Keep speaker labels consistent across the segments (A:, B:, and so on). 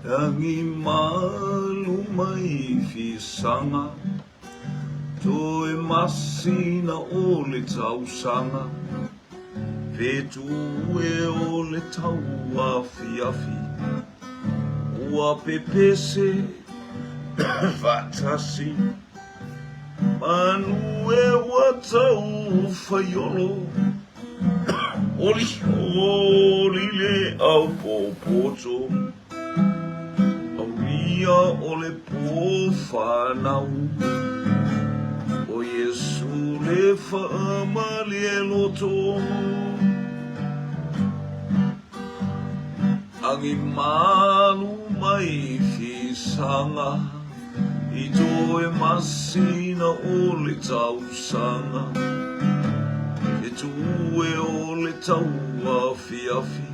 A: Agi malu mai fisaga Toe masina o le tausaga Fetu e o le tau afiafi Ua pepese faatasi Manu e ua tau faiolo Oli oli le au popoto Aulia o le pō whānau O Iesu le whaamalie loto Agi malu mai fisaga I toe masina o le tausaga E tue o le tau afiafi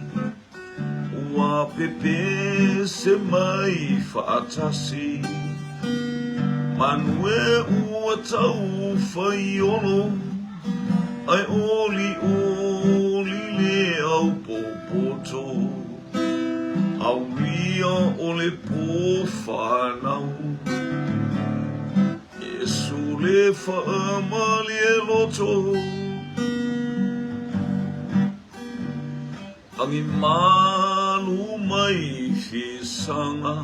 A: Ua pepese mai faatasi Manu e ua tau faiolo Ae olioli le au popoto Aulia o le pō whānau Iesu le whaamalie loto Agi malu mai fisaga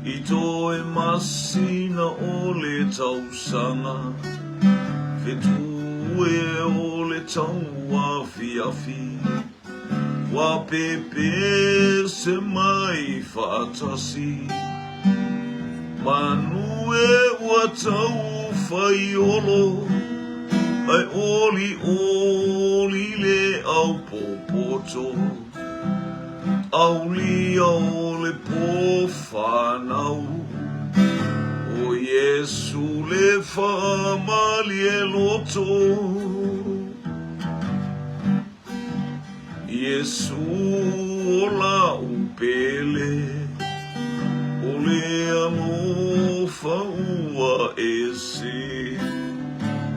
A: I toe masina o le tausaga Fetu e o le tau afiafi Ua pepese mai faatasi Manu e ua tau faiolo Ae olioli le au popoto Aulia o le pō whānau O Iesu le whaamalie loto Iesu o la'u pele, o le alofa ua ese,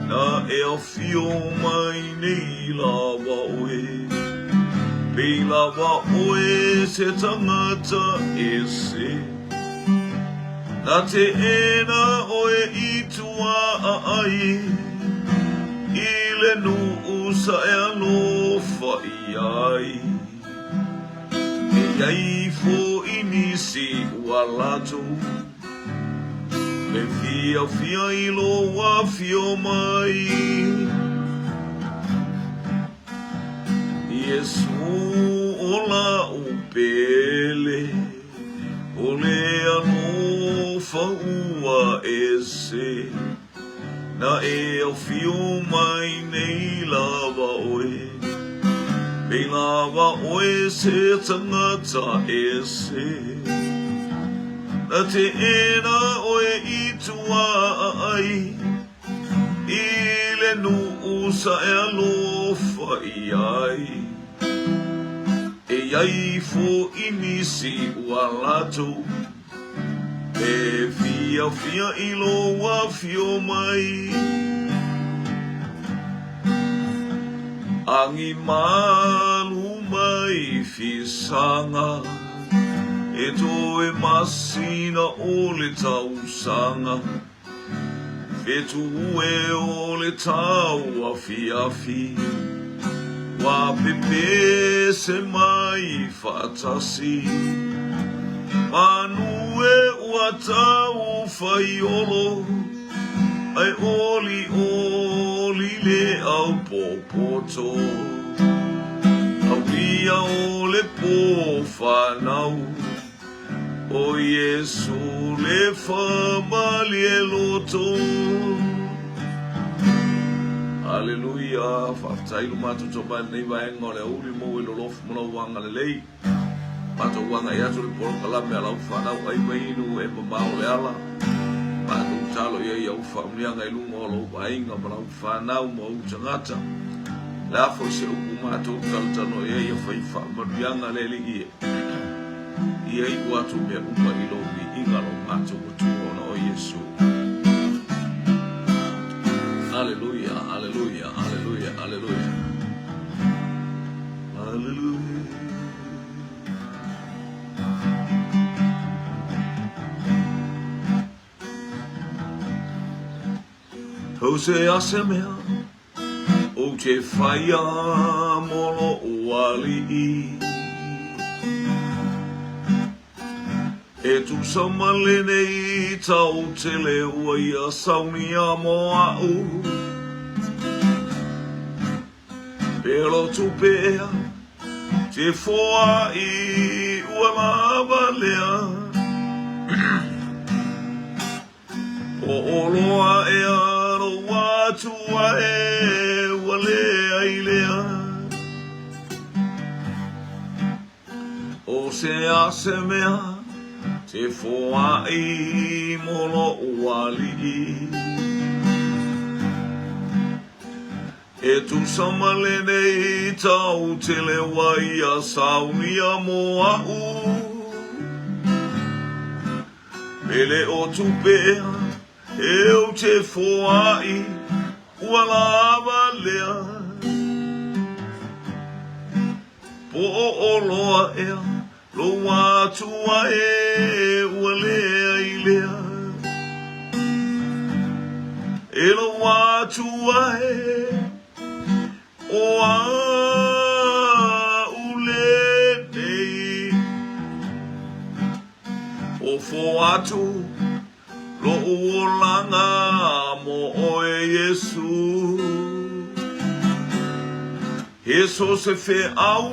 A: Na e afio mai nei lava oe, Pei lava oe se tangata ese. Na te ena oe i tua a ai, I le nuu sa e alofa i ai. E iai foi nisi ua latou, E fiafia i lou afio mai. Iesu o la'u pele. O le alofa ua ese, Na e afio mai nei lava oe, Pei lava oe se tangata ese. Na te ena oe i tua ai, I le nuu sa e alofa i ai. E iai foi nisi ua latou E fiafia i lou afio mai Agi malu mai fisaga E toe masina o le tausaga Fetu e o le tau afiafi Ua pepese mai faatasi Manu e ua tau faiolo Ae olioli le au popoto Aulia o le po whanau O Iesu le whamalie loto. Aleluia, faafetai lo matou taumae lenei vaega o le aoauli maua i lo alofa ma lau agalelei. Matou agai atu le polokalame a lau fanau ai ma inu e mamao le ala. Matou talo i ai au faamanuiaga i luga o lou aiga ma lau fanau ma ou tagata. Le a foi se upu matou talatalanoa i ai ia fai faamanuiaga le Alii e. Ia iu atu mea uma i lou viiga lo matou Atua ona o Iesu. Aleluia, aleluia, aleluia, aleluia. Aleluia. O se a se mea ou te whaia mo lo'u alii. E tusa ma lenei tau tele ua ia saunia mo a'u. Pe lotu pea te foai ua lava lea. Po oloa ea lou atua e ua leai lea. O se a se mea te foai mo lo'u alii. E tusa ma lenei tau tele ua ia saunia mo a'u. E le o tupe ea e ou te foai ua lava lea. Po o oloa ea lou atua e ua leai lea. E lou atua e o a'u lenei. Ofo atu lo'u olaga mo oe Iesu. He so se feau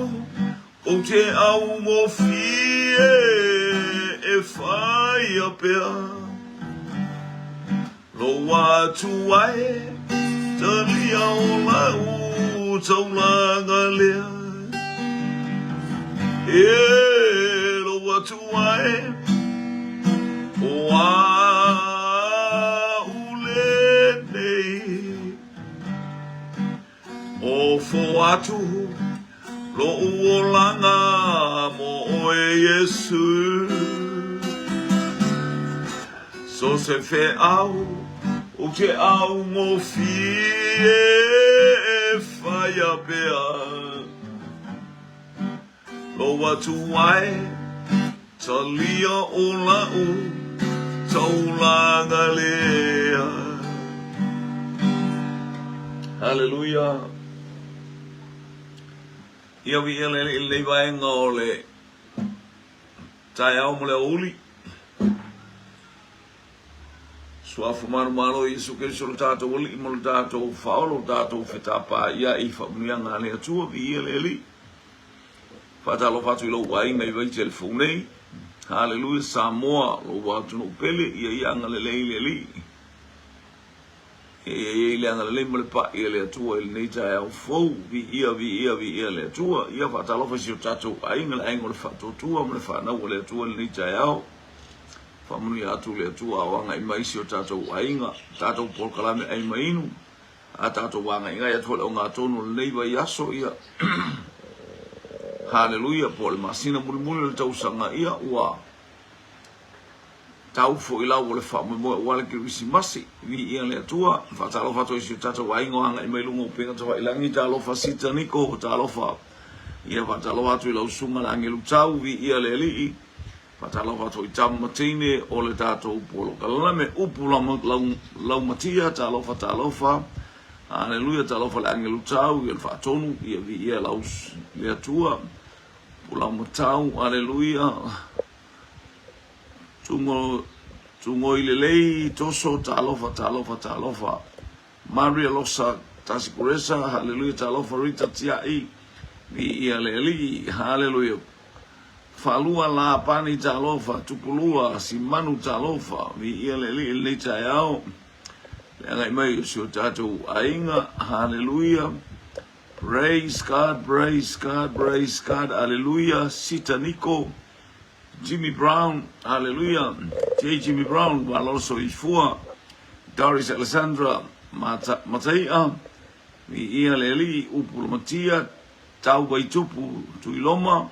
A: ou te augofie e whaia pea. Lou atua e talia o lau taulaga lea. E lou atua e o a'u lenei. Ofo atu lo'u olaga mo oe Iesu. So se feau ou te augofie e whaia pea. Lou atua e talia o la'u taulaga lea. Haleluia. Ia viia le Alii i lenei vaega o le taeao ma le aoauli. Suafa manumalo o Iesu Keriso lo tatou Alii ma lo tatou Faaola, lo tatou fetapa ia i faamanuiaga a le Atua, viia le Alii. Faatalofa atu i lou aiga i Vaitele fou nei. Haleluia Samoa, lou atunuu pele, ia ia agalelei le Alii. Ia ia i le agalelei ma le pa'i a le Atua i lenei taeao fou. Viia, viia, viia le Atua. Ia faatalofa i si o tatou aiga, le aiga o le Faatuatua ma le fanau a le Atua i lenei taeao. Faamanuia atu le Atua a o agai mai si o tatou aiga, tatou polokalame ai ma inu, a tatou agaigai atu foi le ogatotonu o lenei vaiaso, ia Haleluia, po o le masina mulimuli o le tausaga, ia ua tau foi lau o le faamoemoe aua le Kerisimasi. Viia le Atua. Faatalofa atu i si o tatou aiga o agai mai luga o upega tafailagi, talofa Sita Niko, talofa. Ia faatalofa atu i lau susuga le Agelu Tau, viia le Alii. Faatalofa atu i tama ma teine o le tatou polokalame upu laumatia, talofa talofa, aleluia, talofa le agelu tau, ia le faatonu, ia viia lau le Atua, upu laumatau, aleluia, tungo tungoi lelei, toso, talofa talofa talofa, Maria Losa Tasikuresa, haleluia, talofa Rita Tiai, viia le Alii, haleluia. Faalua la pani talofa, tupulua simanu talofa, viia le Alii i lenei taeao, le agai mai o si o tatou aiga, haleluia. Praise God, praise God, praise God, haleluia. Sita Niko, Jimmy Brown, haleluia. J. Jimmy Brown, malo soifua. Doris Alessandra Mata, Mataia, viia le Alii, upu lamatia, Tau Vaitupu Tuiloma,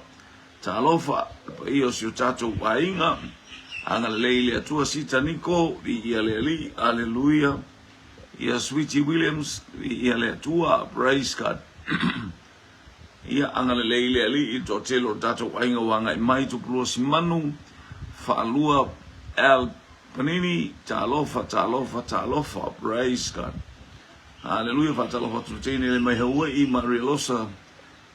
A: talofa le paia o si o tatou aiga, agalelei le Atua Sita Niko, viia le Alii, aleluia. Ia Sweetie Williams, viia le Atua, praise God. Ia agalelei le Alii i le toatele o le tatou aiga ua agai mai, Tupulua Simanu, Faalua Al Panini, talofa, talofa, talofa, praise God. Haleluia, faatalofa atu le teine le mai Hawaii, Maria Losa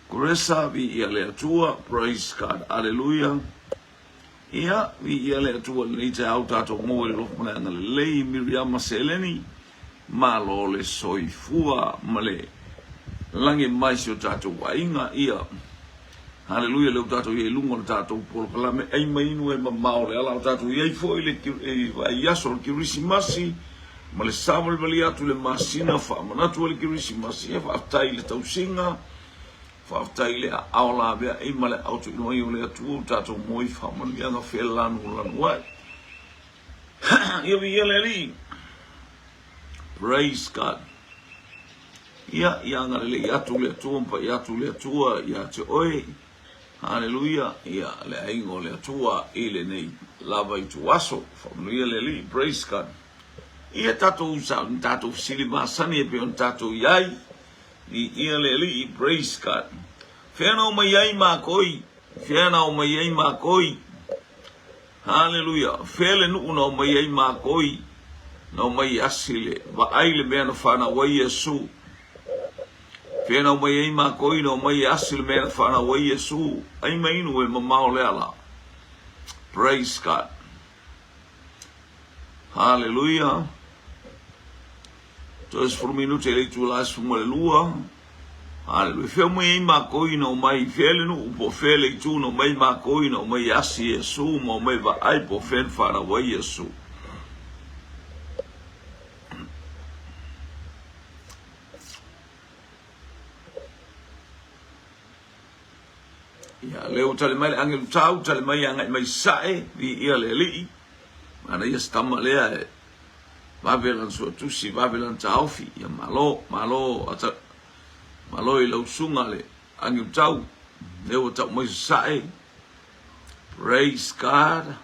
A: Kuresa, viia le Atua, praise God, haleluia. Ia, viia le Atua i lenei taeao tatou maua i le alofa ma le agalelei, Miriama Seleni, malo le soifua ma le lagi mai si o tatou aiga, ia, haleluia, lea ua tatou i ai i luga o le tatou polokalame ai ma inu e mamao le ala o tatou i ai foi le vaiaso o le Kerisimasi ma le savalivali atu i le masina faamanatu ai le Kerisimasi. Ia, faafetai i le tausiga. Faafetai i le aao laveai ma le aao tuuina mai o le Atua ua tatou moe i faamanuiaga felanulanu ai. Ia viia le Alii. Praise God. Ia, ia agalelei atu le Atua ma pai atu le Atua ia te oe. Haleluia. Ia, le aiga o le Atua i lenei lava ituaso. Faamanuia le Alii. Praise God. Ia tatou sa, tatou fesili masani e pei ona tatou i ai. Viia le Alii, praise God. Fea na omai ai makoi? Fea na omai ai makoi? Haleluia. Fea le nuu na omai ai makoi? Na omai i asi le vaai le mea na fanau ai Iesu. Fea na omai ai makoi? Na omai i asi le mea na fanau ai Iesu. Ai ma inu e mamao le ala. Praise God. Haleluia. Toe 10 minute i le itula e 12. Haleluia. Fea mai ai makou ina omai, fea le nuu po o fea le itu na omai makou ina omai asi Iesu ma omai vaai po o fea na fanau ai Iesu. Ia, lea ua tali mai le agelu tau, tali mai agai mai sae, viia le Alii. Manaia se tama lea e vave lana suatusi, vave lana taofi. Ia malo, malo, ata, malo i lau susuga le agelu tau. Lea ua tau mai sae. Praise God.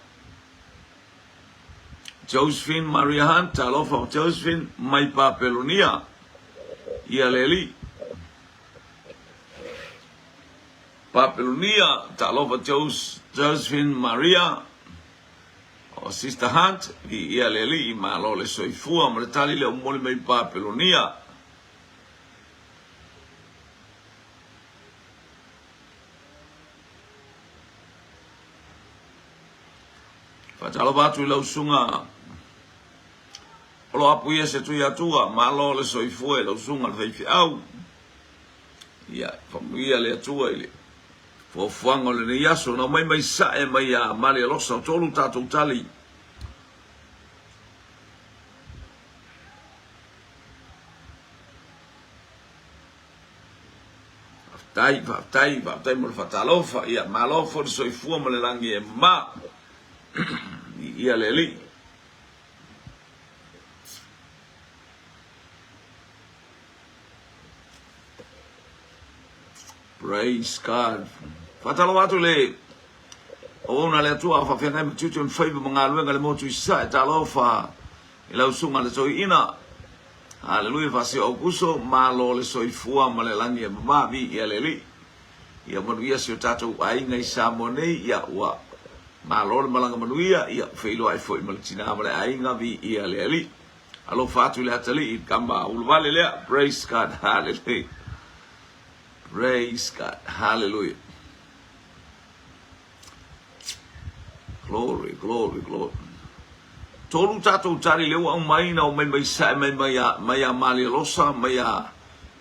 A: Josephine Maria Hunt, talofa o Josephine mai Papelonia. Ia le Alii. Papelonia, talofa Josephine Maria, o Sister Hunt, viia le Alii, malo le soifua ma le tali lea o momoli mai Papelonia. Faatalofa atu i lau susuga o lo apuia se tui atua, malo le soifua i lau susuga le faifeau. Ia, faamanuia le Atua i le fuafuaga o lenei aso. Na omai mai sae mai ia Malialosa, o tolu tatou tali. Faafetai, faafetai, faafetai mo le faatalofa. Ia, malo foi le soifua ma le lagi e mama. Ia le Alii. Praise God. Faatalofa atu le auauna a le Atua a faafeagai ma tiute ma faiva ma galuega le motu i Sasae. Talofa i lau susuga le toeaina. Haleluia, faasio Aukuso, malo le soifua ma le lagi e mama, viia le Alii. Ia manuia si o tatou aiga i Samoa nei, ia ua malo le malaga manuia, ia feiloai foi ma le tina ma le aiga, viia le Alii. Alofa atu i le atalii i le tama uluvale lea. Praise God. Hallelujah. Praise God. Hallelujah. Glory, glory, glory. Tolu tatou tali lea ua aumai na omai mai sae mai mai a mai a Malialosa mai a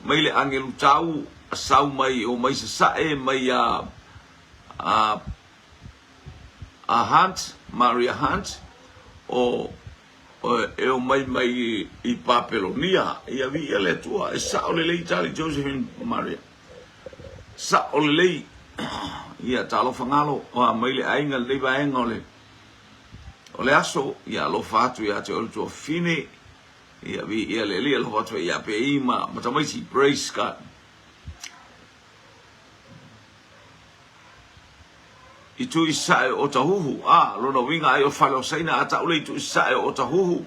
A: mai le agelu tau sau mai o mai sasae mai a a a Hunt Maria Hunt o e omai mai i Papelonia. Ia viia le Atua, e sao lelei tali Josephine Maria. Sao lelei. Ia talofa galo mai le aiga lenei vaega o le o le aso. Ia alofa atu ia te oe le tuafafine. Ia viia le Alii, alofa atu ia Pei ma tamaiti. Praise God. Itu i sae o Otahuhu, a, lona uiga ai o fale o Saina a tau le itu i sae o Otahuhu,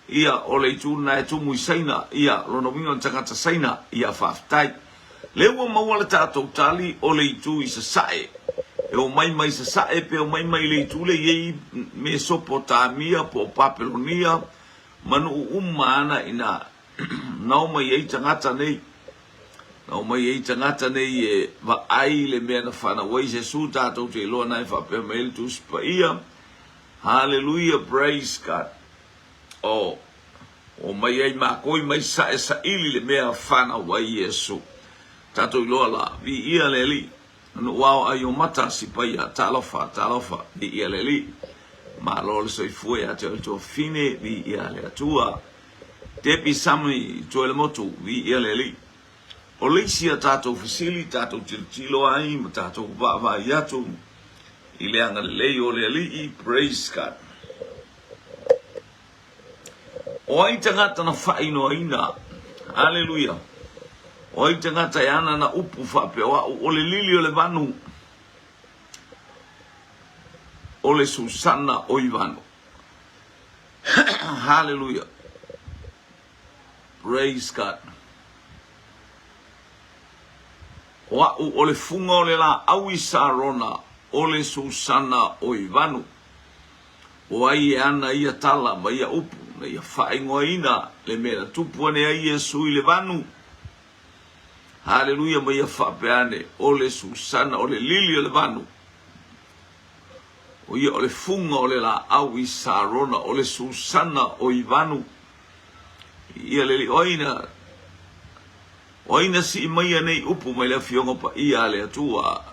A: ia, o le itu lena e tumu i Saina, ia, lona uiga o le tagata Saina, ia, faafetai. Lea ua maua le tatou tali o le itu i sasae, e omai mai sasae pe omai mai le itu lea i ai Mesopotamia po o Papelonia ma nuu uma ana ina. Na omai ai tagata nei, na omai ai tagata nei e vaai le mea na fanau ai Iesu, tatou te iloa na e faapea mai ai le Tusi Paia. Haleluia, praise God. Oh, omai ai mākou mai sae saili le mea fanau ai Iesu. Tatou iloa la, viia le Alii. Nuu ao ai o mata si paia, talofa, talofa, viia le Alii. Malo le soifua ia te oe tuafine, viia le Atua. Debbie Sami Tuelemotu, viia le Alii. O le isi a tatou fesili, tatou tilotilo ai ma tatou vaavaai atu i le agalelei o le Alii, praise God. O ai tagata na faailoaina? Aleluia! O ai tagata e ana na upu faapea o au o le lili o le vanu, o le Susana o Ivano. Haleluia! Praise God! O au o le fuga o le laau i Sarona, o le Susana o Ivano. O ai e ana ia tala ma ia upu na ia faaigoaina le mea na tupu ane ai Iesu i le vanu? Haleluia ma ia faapea ane, O le Susana, o le lili o le vanu, o ia o le fuga o le laau i Sarona, o le Susana o Ivanu. Ia le o ai na, o ai na sii maia nei upu mai le Afioga Paia a le Atua?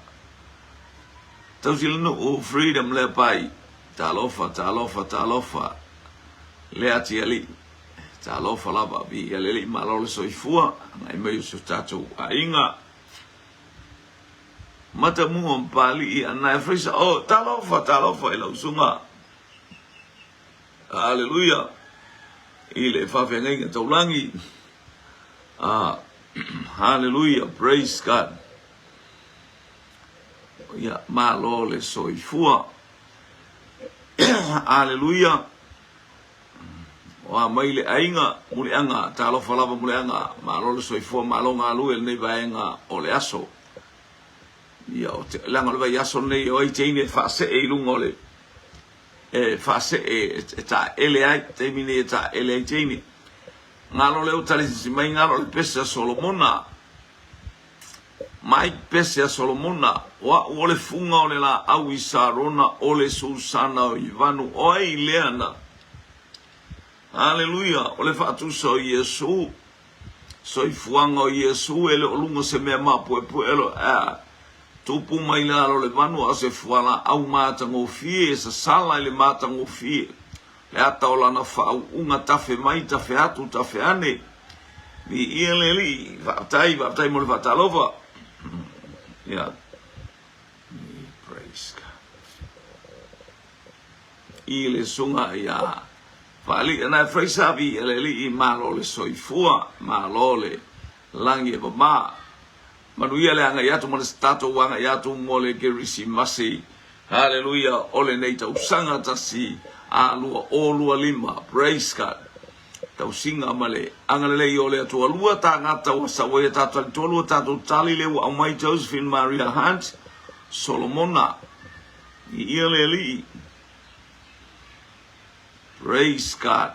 A: Tausi le nuu Freedom lea pai. Talofa, talofa, talofa. Lea Tialii. Talofa lava. Viia le Alii malo le soifua. Agai mai o si o tatou aiga. Matamua ma Palii Anaia Fraser. Oh, talofa, talofa i lau usuga. Haleluia. I le faafeagaiga taulagi. Ah, haleluia. Praise God. Ia, malo le soifua. Aleluia. Oa mai le aiga, Muliaga, talofa lava Muliaga, malo le soifua, malo galue lenei vaega o le aso. Ia, o te, leaga o le vaiaso lenei o ai teine e faasee i luga o le, e faasee e, e taele ai, taimi nei e taele ai teine. Galo leo talisisi mai, galo le pese a Solomona. Mai pese a Solomona, O a'u o le fuga o le laau i Sarona, o le Susana o Ivanu, o ai lea na? Aleluia! O le faatusa o Iesu, soifuaga o Iesu, e le o luga se mea mapuepue, lo, a, tupu mai lalo o le vanu, a o se fualaau matagofie, e sasala i le matagofie. Le ata o lana faauuga tafe mai, tafe atu, tafe ane. Viia le Alii. Faafetai, faafetai mo le faatalofa. Yeah. Praise God. I le suga ia Faalii ana e Fraser, viia le Alii, malo le soifua, malo le lagi e mama. Manuia le agai atu ma le tatou agai atu mo le Kerisimasi. Haleluia, o lenei tausaga 1 a 2 o 2 5. Praise God. Tausiga ma le agalelei o le Atua. Lua tagata ua sau ai a tatou talitolu a tatou tali lea ua aumai Josephine Maria Hunt Solomona. Viia le Alii. Praise God.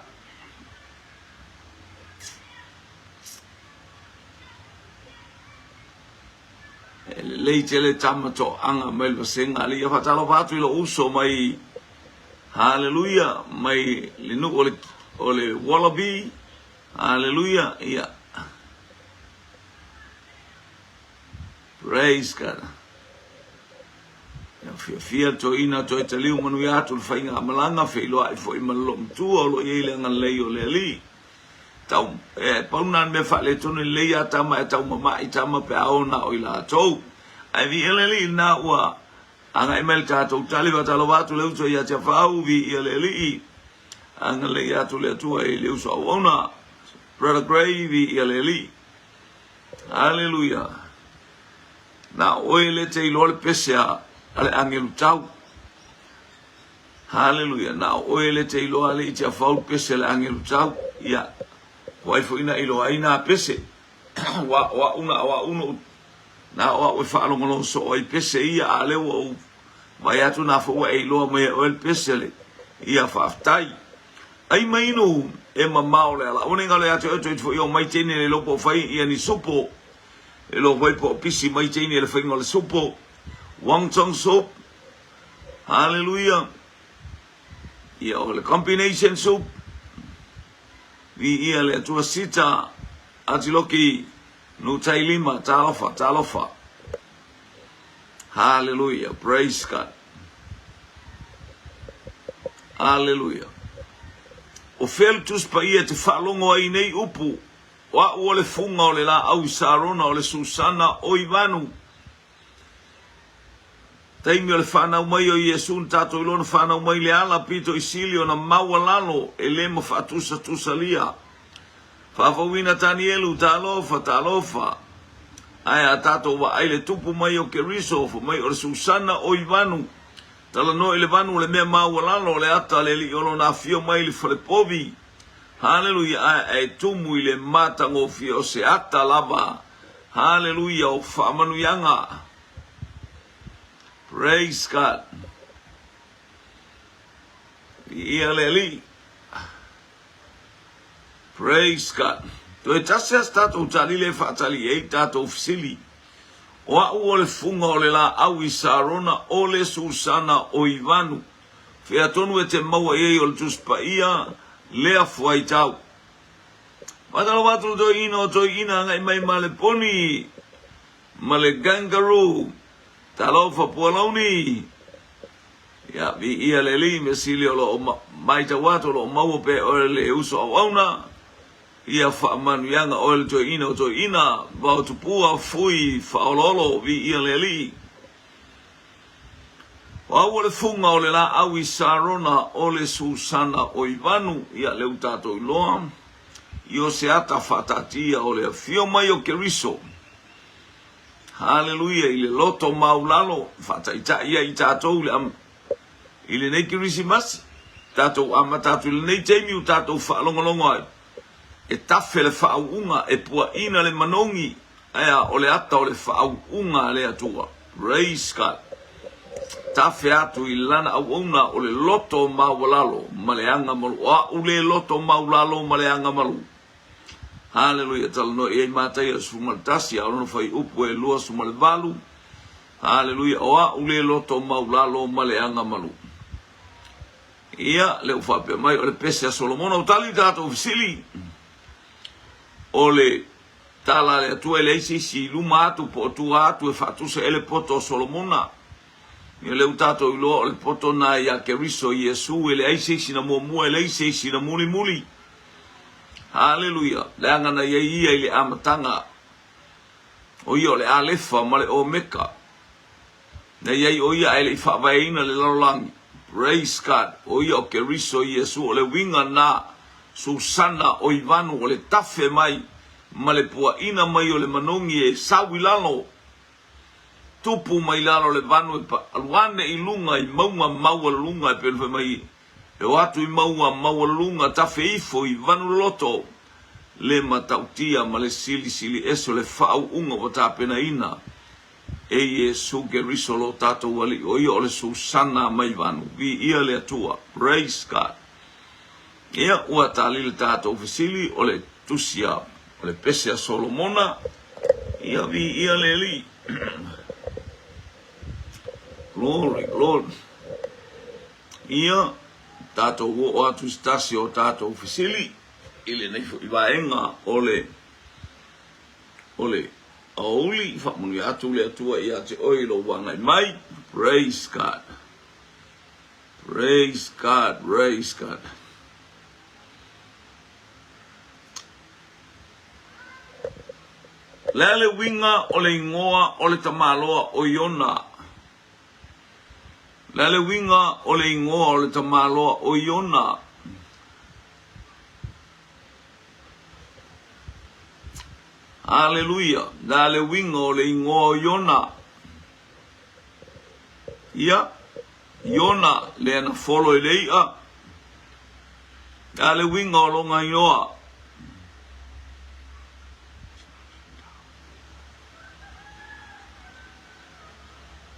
A: E lelei tele tama toaga mai le vasega alii. Ia faatalofa atu i lou uso mai Haleluia mai le nuu o le, o le Wallaby. Haleluia. Ia. Praise God. Ia fiafia toeaina toe taliu manuia atu le faigamalaga feiloai foi ma le loomatua o lo o i ai le agalelei o le Alii. Tau, e, pau na le mea faaletonu e lelei a tama e taumama'i tama pe a o na o i latou. Ae viia le Alii lena ua agai mai le tatou tali faatalofa atu le uso ia Tiafau, viia le Alii. Agalelei atu le Atua i le uso auauna. Brother Gray, viia le Alii. Haleluia. Na oe le te iloa le pese a, a le agelu tau. Haleluia. Na o oe le te iloa le iti a fau pese le agelu tau. Ia. Ko ai foi na iloa ai nā pese. Wa o a'u na o a'u no na o a'u e faalogologo soo ai pese ia a lea ua ou vaai atu na foi ua e iloa mai e oe le pese le ia faafetai. Ai mai inu. E mamao le ala. Aua ne i galo ia te oe toe foi o mai teine le iloa po o fai ia ni supo. Le iloa foi po o pisi mai teine le faiga o le supo. Wonton soup. Hallelujah. Ia o le combination soup. Viia le Atua Sita Atiloki Nutai Lima Talofa Talofa. Hallelujah. Praise God. Hallelujah. O fea le Tusi Paia e te faalogo ai nei upu, O a'u o le fuga o le laau i Sarona o le Susana o Ivanu. Taimi o le fanau mai o Iesu na tatou iloa na fanau mai le ala pito i sili ona maualalo e le ma faatusatusalia. Faafouina Tanielu, talofa, talofa. Ae a tatou vaai le tupu mai o Keriso, fai mai o le Susana o Ivanu. Talanoa i le vanu o le mea maualalo o le ata a le Alii o lona afio mai i le falepovi. Haleluia, ae e tumu i le matagofie o se ata lava. Haleluia, o faamanuiaga. Praise God. Viia le Alii. Praise God. Toe tasi a se tatou tali le faatali i ai tatou fesili. O a'u o le fuga o le laau i Sarona o le Susana o Ivanu. Fea tonu e te maua i ai o le Tusi Paia lea fuaitau. Faatalofa atu le toeaina o toeaina agai mai ma le poni ma le kangaroo. Talofa Pualauni. Ia, viia le Alii, mea sili o lo o matau atu o lo o maua pea e oe le uso auauna. Ia faamanuiaga oe le toeaina o toeaina, Vaotupua, Fui, Faaoloolo, viia le Alii. O au o le fuga o le laau i Sarona o le Susana o Ivanu, ia lea ua tatou iloa, i o se ata faataatia o le afio mai o Keriso. Haleluia, i le loto maulalo, faataitai ai i tatou i le, i lenei Kerisimasi, tatou amata atu i lenei taimi ua tatou faalogologo ai, e tafe le faauuga, e puaina le manogi, Ae o le ata o le faauuga a le Atua. Praise God. Tafe atu i lana auauna o le loto maualalo ma le aga malu. O a'u le loto maulalo ma le aga malu. Haleluia. Talanoa i ai Mataia 11 a o lona fuaiupu e 28. Haleluia. O a'u le loto maulalo ma le aga malu. Ia, lea ua faapea mai o le pese a Solomona. Ua tali le tatou fesili. O le Tala a le Atua e leai se isi i luma atu po o tua atu e faatusa i ai le poto o Solomona. Ia lea ua tatou iloa o le poto na ia Keriso Iesu e leai se isi na muamua e leai se isi na mulimuli. Haleluia! Leaga na i ai ia i le amataga. O ia o le Alefa ma le Omeka. Na i ai o ia ae le i faavaeina le lalolagi. Praise God! O ia o Keriso Iesu, o le uiga na Susana o Ivanu o le tafe mai ma le puaina mai o le manogi e sau i lalo, tupu mai lalo le vanu e alu ane i luga i mauga maualuluga e pei ona fai mai e o atu i mauga maualuluga tafe ifo i vanu loloto le matautia ma le silisili ese o le faauuga ua tapenaina E Iesu Keriso lo tatou Alii, o Ia o le Susana mai vanu. Viia le Atua. Praise God. Ia, ua tali le tatou fesili, o le tusi a, o le pese a Solomona. Ia, viia le Alii. Glory, glory. Ia, tatou oo atu i se tasi o tatou fesili i lenei foi vaega o le o le aoauli, faamanuia atu le Atua ia te oe i lou agai mai. Praise God. Praise God, praise God. Le a le uiga o le igoa o le tamaloa o Iona? Le a le uiga o le igoa o le tamaloa o Iona? Aleluia! Le a le uiga o le igoa o Iona? Ia, Iona, lea na folo i le i'a. Le a le uiga o lona igoa?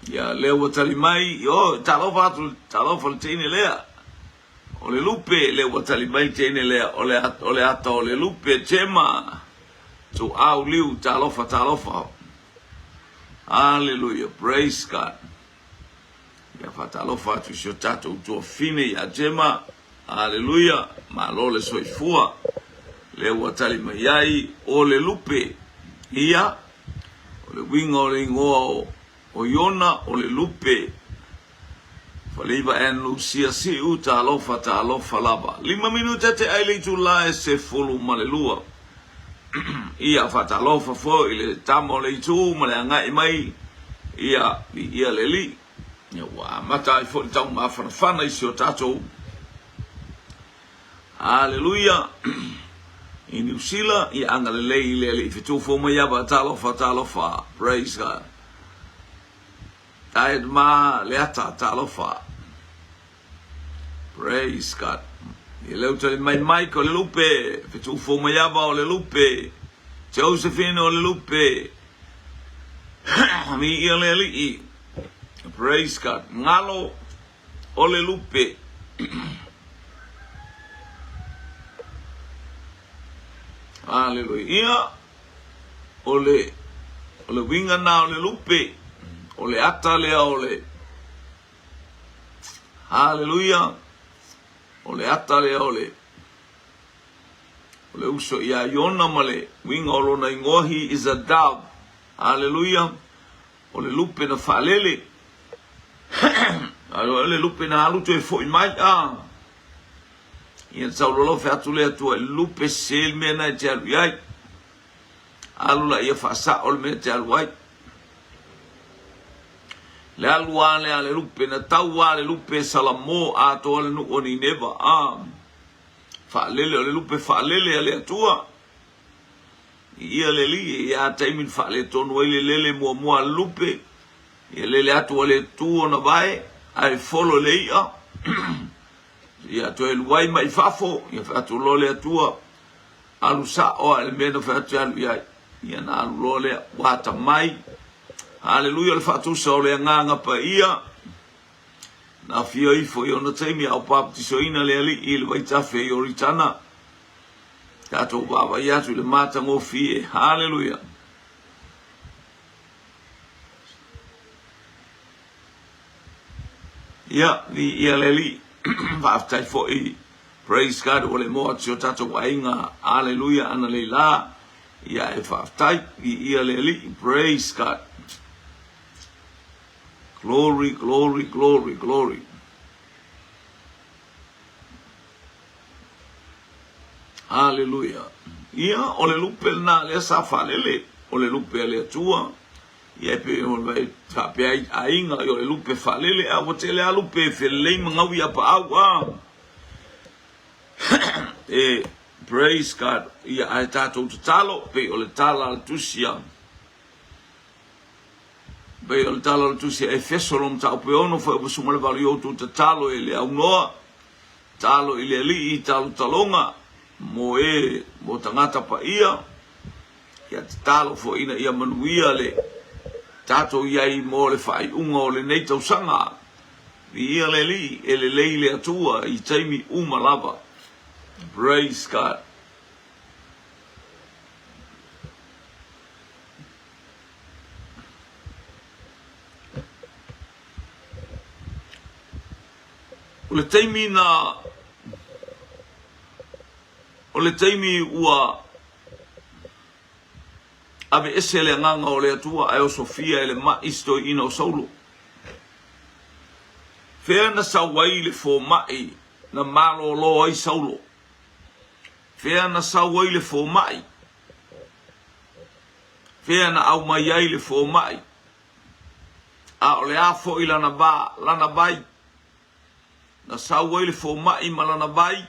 A: Ia, lea ua tali mai, oh, talofa atu, talofa le teine lea. O le lupe lea ua tali mai le teine lea, o le, o le ata o le lupe, Gemma, Tuau Liu, talofa, talofa. Hallelujah, praise God. Ia faatalofa atu i si o tatou tuafine ia Gemma. Hallelujah, malo le soifua. Lea ua tali mai ai o le lupe. Ia, o le uiga o le igoa o O Iona o le lupe. Faleiva and Lucia Siu, talofa, talofa lava. Lima minute te ai le itula e 12. Ia, faatalofa foi i le tama o le itu ma le agai mai, ia, viia le Alii. Ia, ua amata ai foi le taumafanafana i si o tatou. Aleluia! I Niu Sila, ia agalelei i le Alii fetu fou mai ava, talofa, talofa, praise God. Tae ma le ata, talofa. Praise God. Ia leu tali mai Mike o le lupe, fetu fou mai ava o le lupe, Josephine o le lupe, mi ia le Alii. Praise God. Ngalo o le lupe. Aleluia. Ia, o le, o le uiga na o le lupe, o le ata lea o le, Aleluia, o le ata lea o le, o le uso ia Iona ma le uiga o lona igoa, he is a dove. Aleluia. O le lupe na faalele. O le lupe na alu toe foi mai. A. Ia taulolofe atu le Atua i le lupe se le mea na e te alu i ai. Alu la ia faasao le mea e te alu ai. Le alu a le a le lupe, na tau a le lupe Salamo atoa le nuu o Nineva. A. Faalele o le lupe faalele a le Atua. Ia le alii, ia taimi na faaletonu ai le lele muamua a le lupe, ia lele atu ua le tu ona vae, ae folo le i'a, ia toe alu ai mai fafo, ia fai atu loa le Atua, alu sa'o a i le mea na fai atu e alu i ai. Ia na alu loa lea, ua atamai. Haleluia, o le faatusa o le Agaga Paia, na afio ifo i ona taimi a o papatisoina le Alii i le vaitafe i Ioritana, Tatou vaavaai atu i le matagofie. Haleluia! Ia, viia le Alii. Faafetai foi. Praise God, ua le moa atu si o tatou aiga. Haleluia, ana leila. Ia, e faafetai. Viia le Alii. Praise God. Glory, glory, glory, glory. Haleluia. Ia, o le lupe lena lea sa faalele, o le lupe a le Atua. Ia, e pei ona e faapea ai aiga, ia o le lupe faalele, a ua tele a lupe e felelei ma gaui a paau, a. E, praise God. Ia, ae tatou tatalo, pei o le tala a le tusi a, pei o le tala a le tusi a Efeso lona mataupu e 6, fuaiupu 18, ia outou tatalo e le aunoa, Talo i le Alii i talotaloga mo e mo tagata paia, ia tatalo foi ina ia manuia le tatou i ai mo le faaiuga o lenei tausaga. Viia le Alii, e lelei le Atua i taimi uma lava. Praise God. O le taimi na, o le taimi ua aveese le agaga o le Atua ae osofia e le ma'i si toeaina o Saulo. Fea na sau ai le fomai na malolo ai Saulo? Fea na sau ai le fomai? Fea na aumai ai le fomai? A o le a foi lana va, lana vai? Na sau ai le fomai ma lana vai,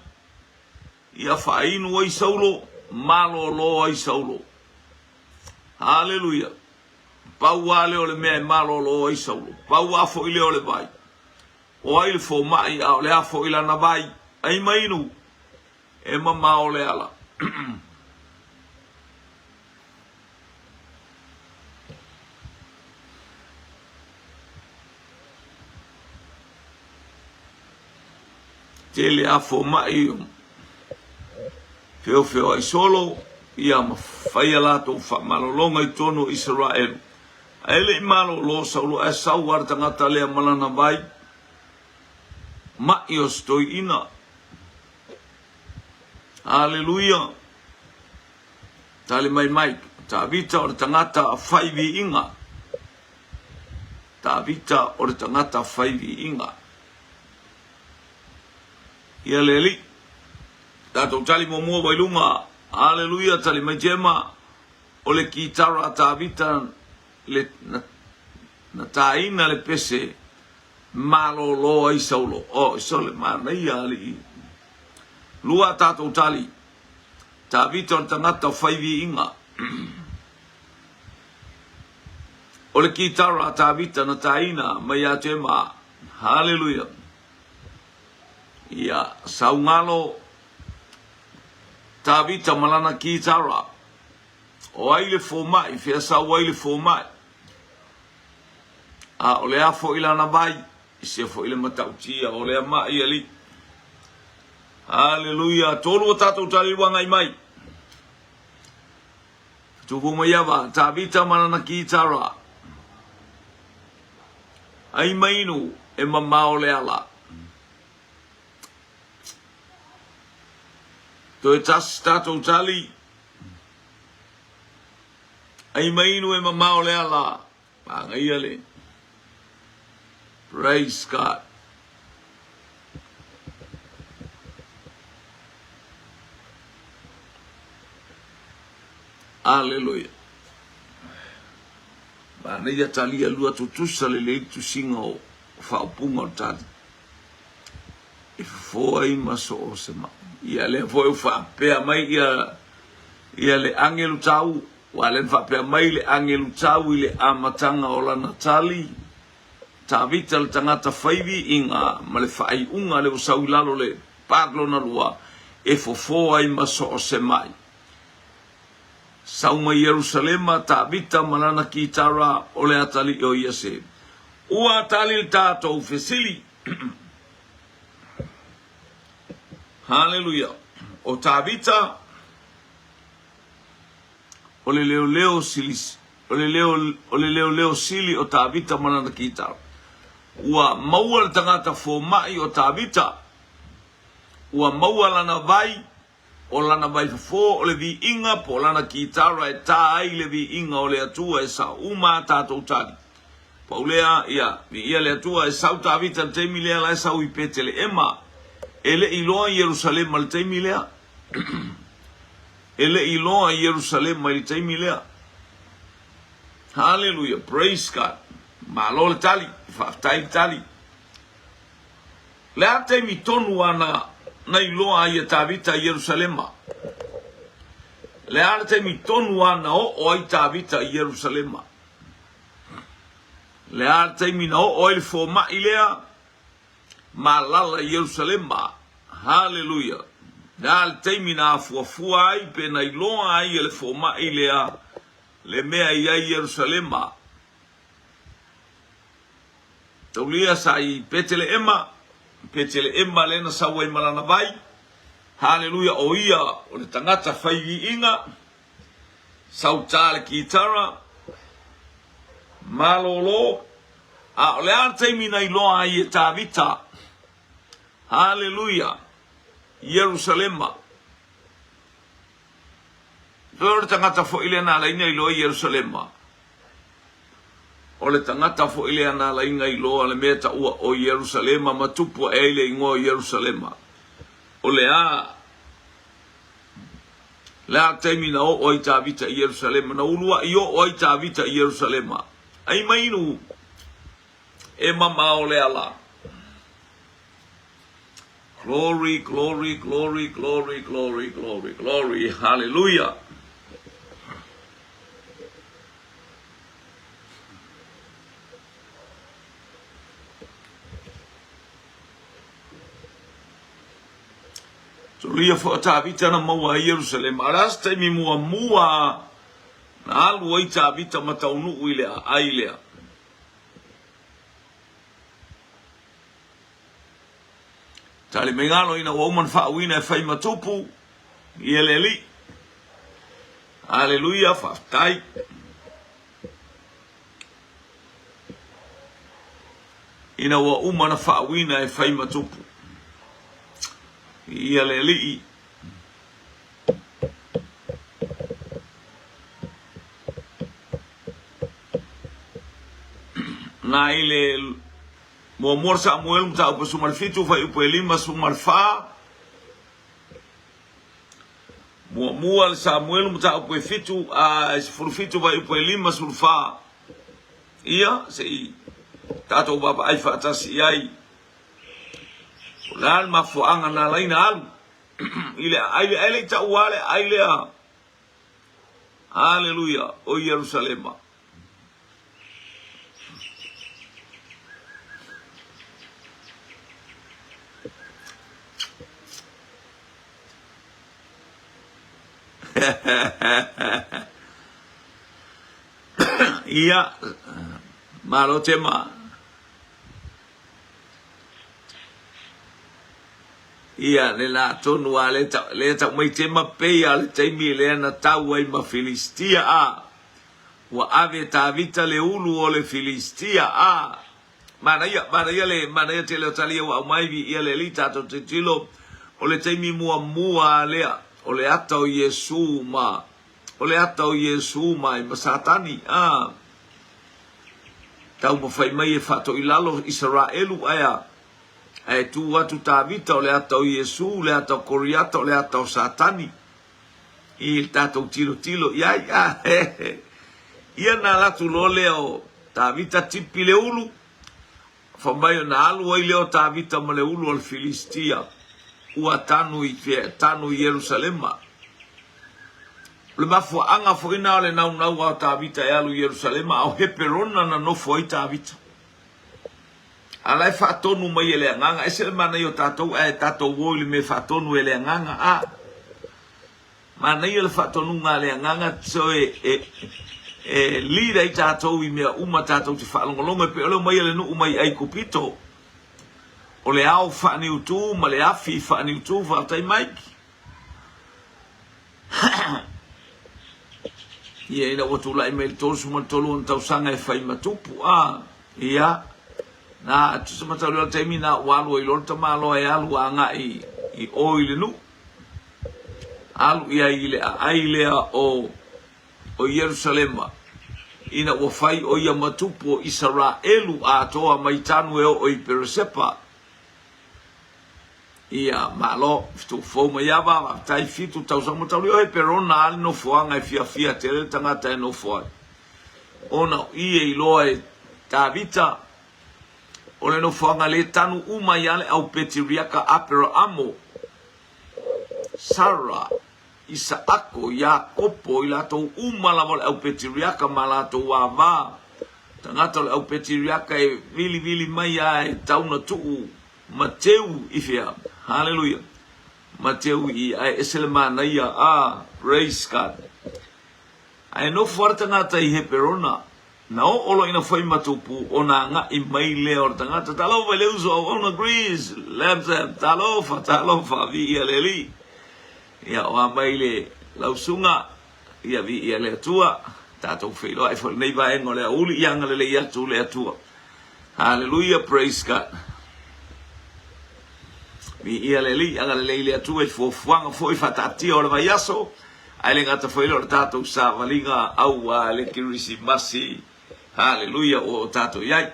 A: ia faainu ai Saulo, malolo ai Saulo. Haleluia! Pau lava lea o le mea e malolo ai Saulo, pau lava foi lea o le vai. O ai le fomai, a o le a foi lana vai? Ai ma inu, e mamao le ala. Tele a fomai feofeoai solo, ia ma fai a latou faamalologa i totonu o Isaraelu. Ae le i malolo Saulo ae sau lava le tagata lea ma lana vai ma'i o se toeaina. Aleluia! Tali mai Mike, o Tavita o le tagata fai viiga. Tavita o le tagata fai viiga. Ia le Alii. Tatou tali muamua ua i luga. Aleluia, tali mai Jema. O le kitara a Tavita le, na, na taina le pese malolo ai Saulo. Oh, sole manaia alii. Lua tatou tali. Tavita o le tagata fai viiga. O le kitara a Tavita na taina mai ia Jema. Haleluia. Ia, saugalo Tavita ma lana kitara. O ai le fomai, fea sau ai le fomai? A o le a foi lana vai, i se foi le matautia o lea mai alii. Haleluia. Tolu o tatou tali ua agai mai. Tupu mai ava, Tavita ma lana kitara. Ai mainu e mamao le ala. Toe tasi tatou tali. Ai mainu e mamao le ala. Manaia le. Praise God. Aleluia. Manaia talia lua tutusa lelei tusiga o faaupuga o tali. E fofo ai ma so o se mai. Ia lea foi ua faapea mai ia ia le agelu tau, ua lea na faapea mai le agelu tau i le amataga o lana tali, Tavita le tagata fai viiga ma le faaiuga lea ua sau i lalo le part lona lua, e fofo ai ma so o se mai. Sau mai Ierusalema, Tavita ma lana kitara o le atalii o Iese. Ua tali le tatou fesili. Haleluia. O Tavita, o le leoleo sili, o le leo, o le leoleo sili o Tavita ma lana kitara. Ua maua le tagata fomai o Tavita, ua maua lana vai, O lana vaifofo o le viiga po o lana kitara e tā ai le viiga o le Atua e sao uma a tatou tali. Pau lea, ia, viia le Atua e sau Tavita i le taimi lea la e sau i Peteleema. E le i iloa Ierusalema i le taimi lea. E le i iloa Ierusalema i le taimi lea. Haleluia, praise God. Malo le tali, faafetai le tali. Le a taimi tonu ana na iloa ai e Tavita i Ierusalema? Le a le taimi tonu ana oo ai Tavita i Ierusalema? Le a le taimi na oo ai le fomai lea ma alala i Ierusalema? Haleluia! Le a le taimi na afuafua ai pe na iloa ai e le fomai lea le mea i ai Ierusalema? Taulia sa i Peteleema, Peteleema lea na sau ai ma lana vai. Haleluia, o ia o le tagata fai viiga, sau ta le kitara, malolo, a o le a le taimi na iloa ai e Tavita? Haleluia, Ierusalema. O le tagata foi lea na ala ai na iloa Ierusalema. O le tagata foi lea na ala ai na iloa le mea taua o Ierusalema ma tupu ae ai le igoa o Ierusalema. O le a le a taimi na oo ai Tavita i Ierusalema, na uluai oo ai Tavita i Ierusalema. Ai mainu e mamao le ala. Glory, glory, glory, glory, glory, glory, glory. Hallelujah. Solia foi o Tavita na maua ai Ierusalema. A o le a se taimi muamua na alu ai Tavita ma taunuu i le aai lea? Tali mai galo ina ua uma ona faauuina e fai ma tupu i le Alii. Aleluia, faafetai. Ina ua uma ona faauuina e fai ma tupu i le Alii. Na i le Muamua Samuelu mataupu 17 fuaiupu e 54. Muamua le Samuelu mataupu e 7 a 17 fuaiupu e 54. Ia, se i tatou vaavaai faatasi i ai. O le a le mafuaaga na ala ai ona alu i le aai lea, ae le i taua lava le aai lea. Aleluia, o Ierusalema. Ia, malo Tema. Ia, le la tonu a le tau, le tau mai Tema pei a le taimi lea na tau ai ma Filistia a. Ua ave e Tavita le ulu o le Filistia a. Manaia, manaia le, manaia tele o tali ia ua aumai, viia le Alii, tatou tilotilo, o le taimi muamua lea, o le ata o Iesu ma, o le ata o Iesu mai ma Satani, a. Taumafai mai e faatoilalo Isaraelu, ae a, ae tu atu Tavita, o le ata o Iesu, le ata o Koriata, o le ata o Satani. I le tatou tilotilo i ai. Ia na alu atu loa lea o Tavita tipi le ulu, fai mai ona alu ai lea o Tavita ma le ulu o le Filistia, ua tanu i fea, tanu i Ierusalema. O le mafuaaga foi na o le naunau o Tavita e alu i Ierusalema, a o Heperona na nofo ai Tavita. A la e faatonu mai e le Agaga, ese le manaia o tatou ae tatou o i le mea e faatonu e le Agaga. A manaia le faatonuga a le Agaga so e, e, e lead ai tatou i mea uma tatou te faalogologo e pei o le omai a le nuu mai Aikupito. O le ao faaniutu ma le afi faaniutu, faafetai Mike. Ia, ina ua tulai mai le 33 ona tausaga e fai ma tupu, a, ia, na, tusa ma tau lea o le taimi na ua alu ai loa le tamaloa e alu agai i o i le nuu, alu i ai i le aai lea o, o Ierusalema, ina ua fai o ia ma tupu o Isaraelu atoa mai Tanu e oo i Peresepa. Ia, malo, fitufou mai ava, faafetai, fitu tausaga ma tauli oe, Perona a le nofoaga e fiafia tele le tagata e nofo ai. Ona o i e iloa e Tavita, o le nofoaga le tanu uma ai a le au Petiriaka Aperaamo, Sara, Isaako, Iakopo, i latou uma lava o le au Petiriaka ma latou ava. Tagata o le au Petiriaka e vilivili mai a e tau na tuu Mateu i fea? Haleluia. Mateu i ae ese le manaia. Ah, praise God. Ae nofo lava le tagata i Heperona. Na oo loa ina fai ma tupu, ona agai mai lea o le tagata. Talofa i le uso auauna Greece, Lamsam, talofa, talofa, viia le Alii. Ia, o a mai le lausuga, ia viia le Atua. Tatou feiloai foi i lenei vaega o le aoauli, ia agalelei atu le Atua. Haleluia, praise God. Viia le Alii, agalelei le Atua i fuafuaga foi faataatia o le vaiaso, ae le gata foi lea o le tatou savaliga aua le Kerisimasi. Haleluia, ua o tatou i ai.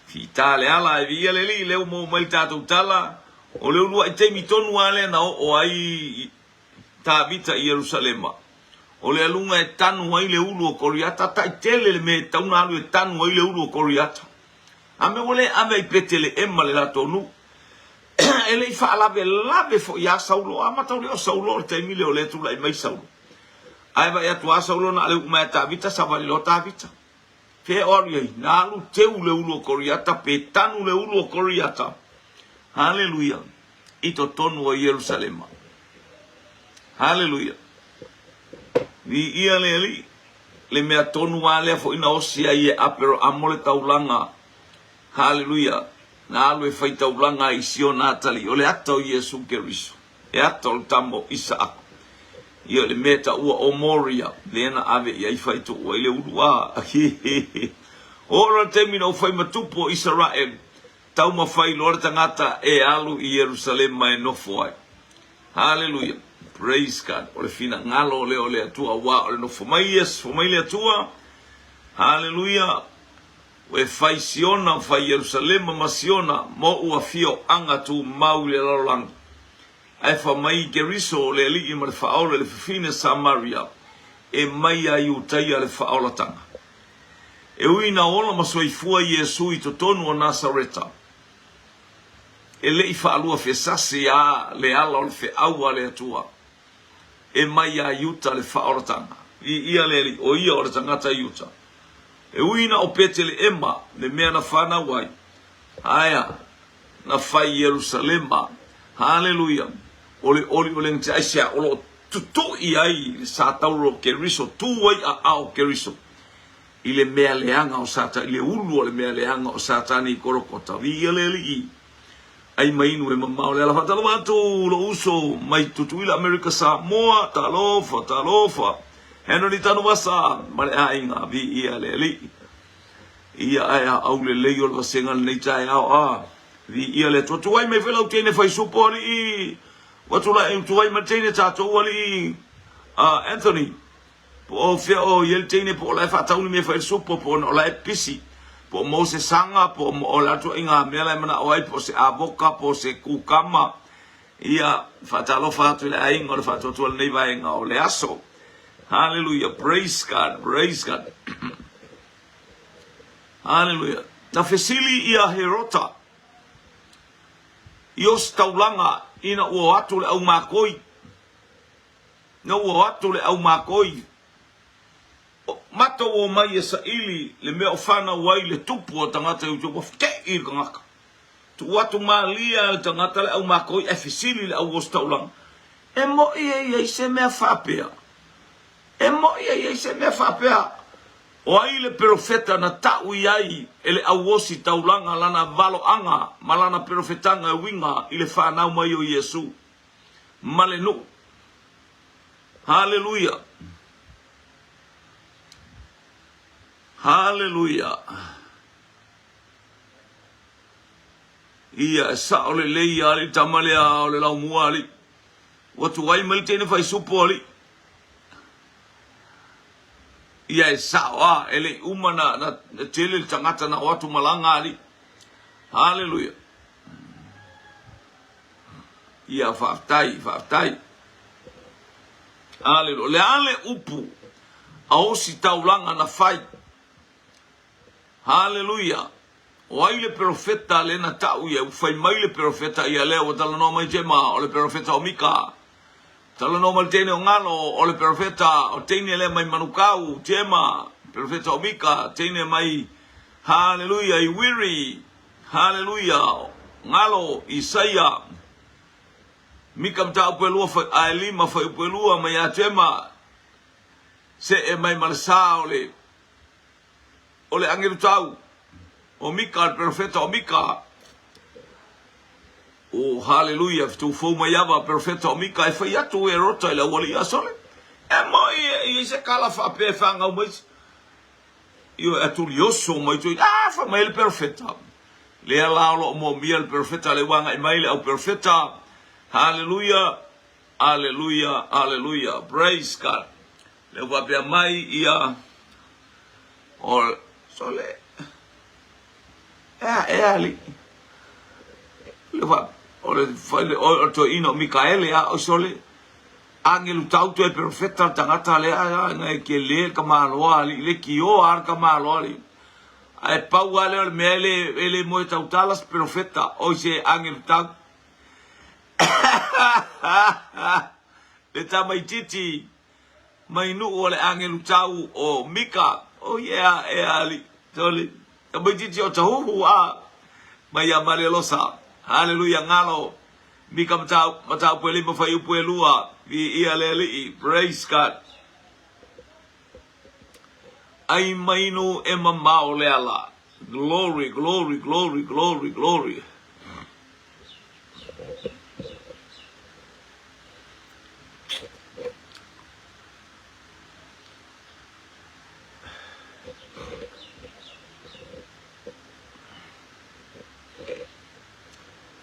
A: Fita le ala, e viia le Alii, lea ua maua mai le tatou tala, o le uluai taimi tonu lava lea na oo ai Tavita i Ierusalema. O le aluga e tanu ai le ulu o Koriata, taitele le mea e tatau ona alu e tanu ai le ulu o Koriata. A mea ua le ave ai Peteleema le latou nuu. E le i faalavelave foi ia Saulo, a mataulia o Saulo o le taimi lea o lea e tulai mai Saulo. Ae vaai atu lava Saulo na o le uu mai a Tavita, savali loa Tavita. Fea o alu i ai? Na alu teu le ulu o Koriata pe tanu le ulu o Koriata. Haleluia! I totonu o Ierusalema. Haleluia! Viia le Alii, le mea tonu lava lea foi na osi ai e Aperoamo le taulaga. Haleluia! Na alu e fai taulaga ai i Siona atalii, o le ata o Iesu Keriso, e ata o le tama o Isaako. Ia o le mea e taua o Moria, lea na ave i ai faitoua ai le ulu a. Oo loa le taimi na ou fai ma tupu o Isaraelu, taumafai loa le tagata e alu i Ierusalema e nofo ai. Haleluia! Praise God! O le finagalo lea o le Atua, aua o le nofo mai Iesu, fai mai le Atua, Haleluia! E fai Siona, fai Ierusalema ma Siona mo ou afioaga tumau i le lalolagi. Ae fai mai i Keriso, le Alii ma le Faaola i le fafine Samaria, e mai ia Iutaia le faaolatanga. E ui ina ola ma soifua Iesu i totonu o Nasareta, e le i faaluafesasi a le ala o le feau a le Atua, e mai ia Iuta le faaolatanga. Viia le Alii, o ia o le tagata Iuta. E ui ina o Peteleema le mea na fanau ai, aea, na fai i Ierusalema. Haleluia! O le olioliga te aisea o lo o tutui ai le sa tauro o Keriso, tu ai aao o Keriso i le mea leaga o Satani, i le ulu o le mea leaga o Satani i Kolokota. Viia le Alii! Ai ma inu e mamao le ala. Faatalofa atu lou uso mai Tutuila Amerika Samoa, talofa, talofa. Henry Tanuvasa ma le aiga, viia le Alii. Ia ae a aulelei o le vasega lenei taeao a. Viia le Atua. Tuai mai foi lau teine fai supo alii. Ua tulai tuai mai le teine tatou alii. Anthony. Po o fea o i ai le teine po o la e faatau ni mea fai le supo po o la e pisi po o maua se saga po o le a ituaiga mea la e manao ai po o se avoka po o se kukama. Ia, faatalofa atu i le aiga o le faatuatua i lenei vaega o le aso. Haleluia, praise God, praise God. Haleluia. Na fesili ia Herota i ositaulaga ina ua o atu le aumakoi Na ua o atu le aumakoi, matou omai e saili le mea o fanau ai le tupu o tagata i ua fete'i le tagata. Tuu atu malie le tagata le aumakoi ae fesili le auositaulaga, E mo'i e i ai se mea faapea? E mo'i e i ai se mea faapea? O ai le perofeta na ta'u i ai e le auositaulaga lana valo'aga ma lana perofetaga e uiga i le fanau mai o Iesu? ma le nuu. Haleluia! Haleluia! Ia, e sao lelei ia alii tama lea o le laumua alii. Ua tuai mai le teine fai supo alii. Ia e sao a, e le i uma na, na, na tele le tagata na o atu malaga alii. Haleluia! Ia, faafetai, faafetai. Aleluia. O le a le upu a ositaulaga na fai? Haleluia. O ai le perofeta lea na tau ia? Ua fai mai le perofeta ia lea ua talanoa mai Jema, o le perofeta o Mika. Talanoa mai le teine o Galo, o le perofeta o teine lea mai Manukau, Jema, perofeta o Mika, teine mai Haleluia i Wiri, Haleluia! Galo, Isaia, Mika mataupu e lua fai, ae lima fuaiupu e lua mai ia Jema, see mai ma le sa o le, o le agelu tau, o Mika, le perofeta o Mika. O, haleluia, fetuufou mai ava, perofeta o Mika, e fai atu e rota i le aualii a Sole. E moi e i ai se kala faapea e fagau mai Ioe, a tulioso mai toi, a, fai mai le perofeta. Lea la o lo o moomia le perofeta, lea ua agai mai le au perofeta. Haleluia, aleluia, aleluia, praise God. Lea ua faapea mai ia, o, sole, ea, ea, alii. Lea ua, o le, fai le, o le toeaina o Mikaele, a, o sole, Agelu tau toe perofeta le tagata lea na e kele le tamaloa alii le kioa a le tamaloa alii ae pau a lea o le mea e le e le moe tautala se perofeta oi se agelu tau le tamaititi mai nuu o le agelu tau o Mika oh yeah e alii sole tamaititi o Tahuhu a mai ia Malelosa haleluia galo Mika mataupu e lima fuaiupu e lua, Viia le Alii, Praise God. Ai mainu e mamao le ala. Glory, glory, glory, glory, glory.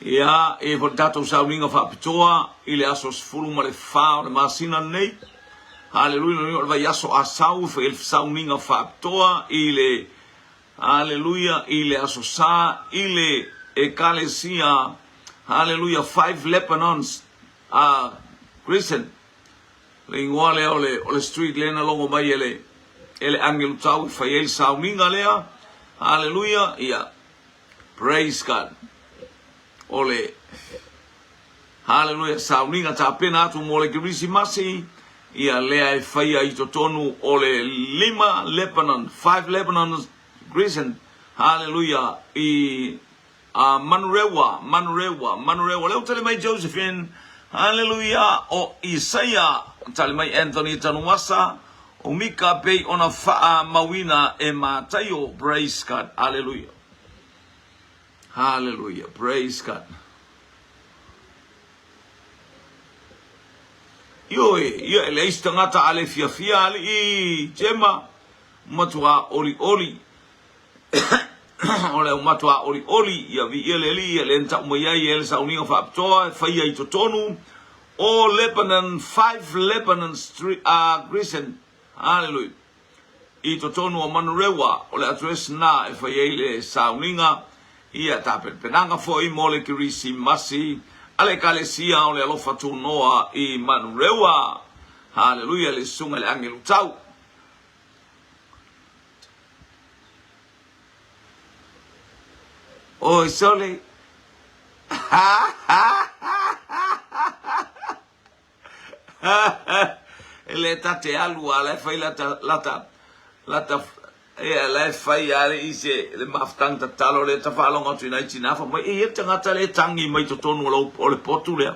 A: Ia, e foi le tatou sauniga faapitoa i le aso 14 o le masina lenei. Haleluia, o le vaiaso Asau e fai ai le sauniga faapitoa i le Haleluia i le aso Sa i le Ekalesia Haleluia Five Lebanons a Crescent. Le igoa lea o le, o le street lea na logo mai e le, e le agelu tau e fai ai le sauniga lea. Haleluia, ia. Praise God. O le Haleluia sauniga tapena atu mo le Kerisimasi ia lea e faia i totonu o le 5 Lebanon, 5 Lebanon Crescent. Haleluia i a Manurewa, Manurewa, Manurewa. Lea ua tali mai Josephine. Haleluia o Isaia, tali mai Anthony Tanuasa, o Mika pei ona faamauina e Mataio. Praise God. Haleluia. Haleluia. Praise God. Ioe, ia e leai se tagata a le fiafia alii Jema, matua olioli. O le matua olioli, ia viia le alii, ia le na tau mai ai e le sauniga faapitoa e faia i totonu o Lebanon, 5 Lebanon Street, Crescent, hallelujah, i totonu o Manurewa, o le address na e fai ai le sauniga, ia tapenapenaga foi mo le Kerisimasi a le Ekalesia o le Alofa Tunoa i Manurewa. Haleluia, le Susuga i le Agelu Tau. Oi sole. E le ta te alu a la e fai lata lata lata ia la e fai a le i se le mafutanga tatalo le ta faalogo atu i nai tina fa mai e ia le tagata le tangi mai totonu o lou o le potu lea.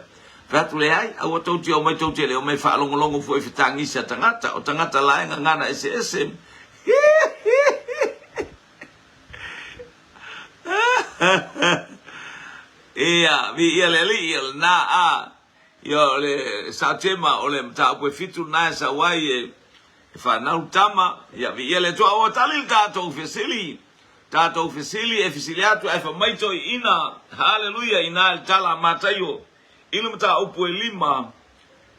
A: Fai atu leai, aua tou te omai tou te le omai faalogologo foi i fetagisi a tagata, o tagata la e gagana eseese. Ia, viia le Alii, ia lena a. Ia, o le Satema, o le mataupu e fitu lena e sau ai e fanau tama. Ia, viia le Atua. Ua tali le tatou fesili. Tatou fesili, e fesili atu ae fai mai toeaiina. Haleluia, inā i le tala a Mataio i le mataupu e lima,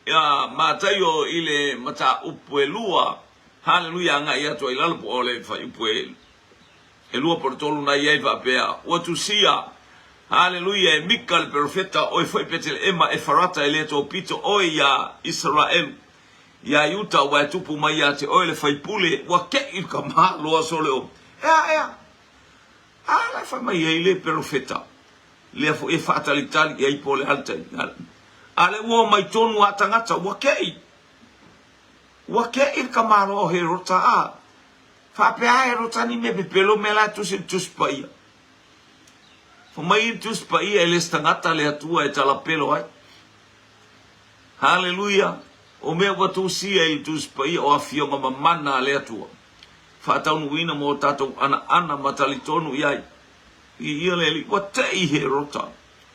A: ia, Mataio i le mataupu e lua, haleluia, agai atu ai i lalo po o le fuaiupu e e lua po o le tolu na i ai faapea, Ua tusia, haleluia, e Mika le perofeta, oe foi Peteleema Efarata e le topito oe iā Isaraelu, iā Iuta ua e tupu mai ia te oe le faipule, ua keʻi le kamā loa sole o, ea, ea, a la e fai mai ai le perofeta, lea foi e faatalitali i ai po o le a le taimi, a lea ua omai tonu a tagata, ua keʻi, ua keʻi le kamāloa o Herota, a. Faapea a Herota ni mea pepelo mea la e tusi i le Tusi Paia. Fai mai le Tusi Paia e le se tagata le Atua e talapelo ai. Haleluia! O mea ua tusia i le Tusi Paia o afioga mamana a le Atua, faataunuuina mo tatou anaana ma talitonu i ai. I ia le Alii, ua tei Herota.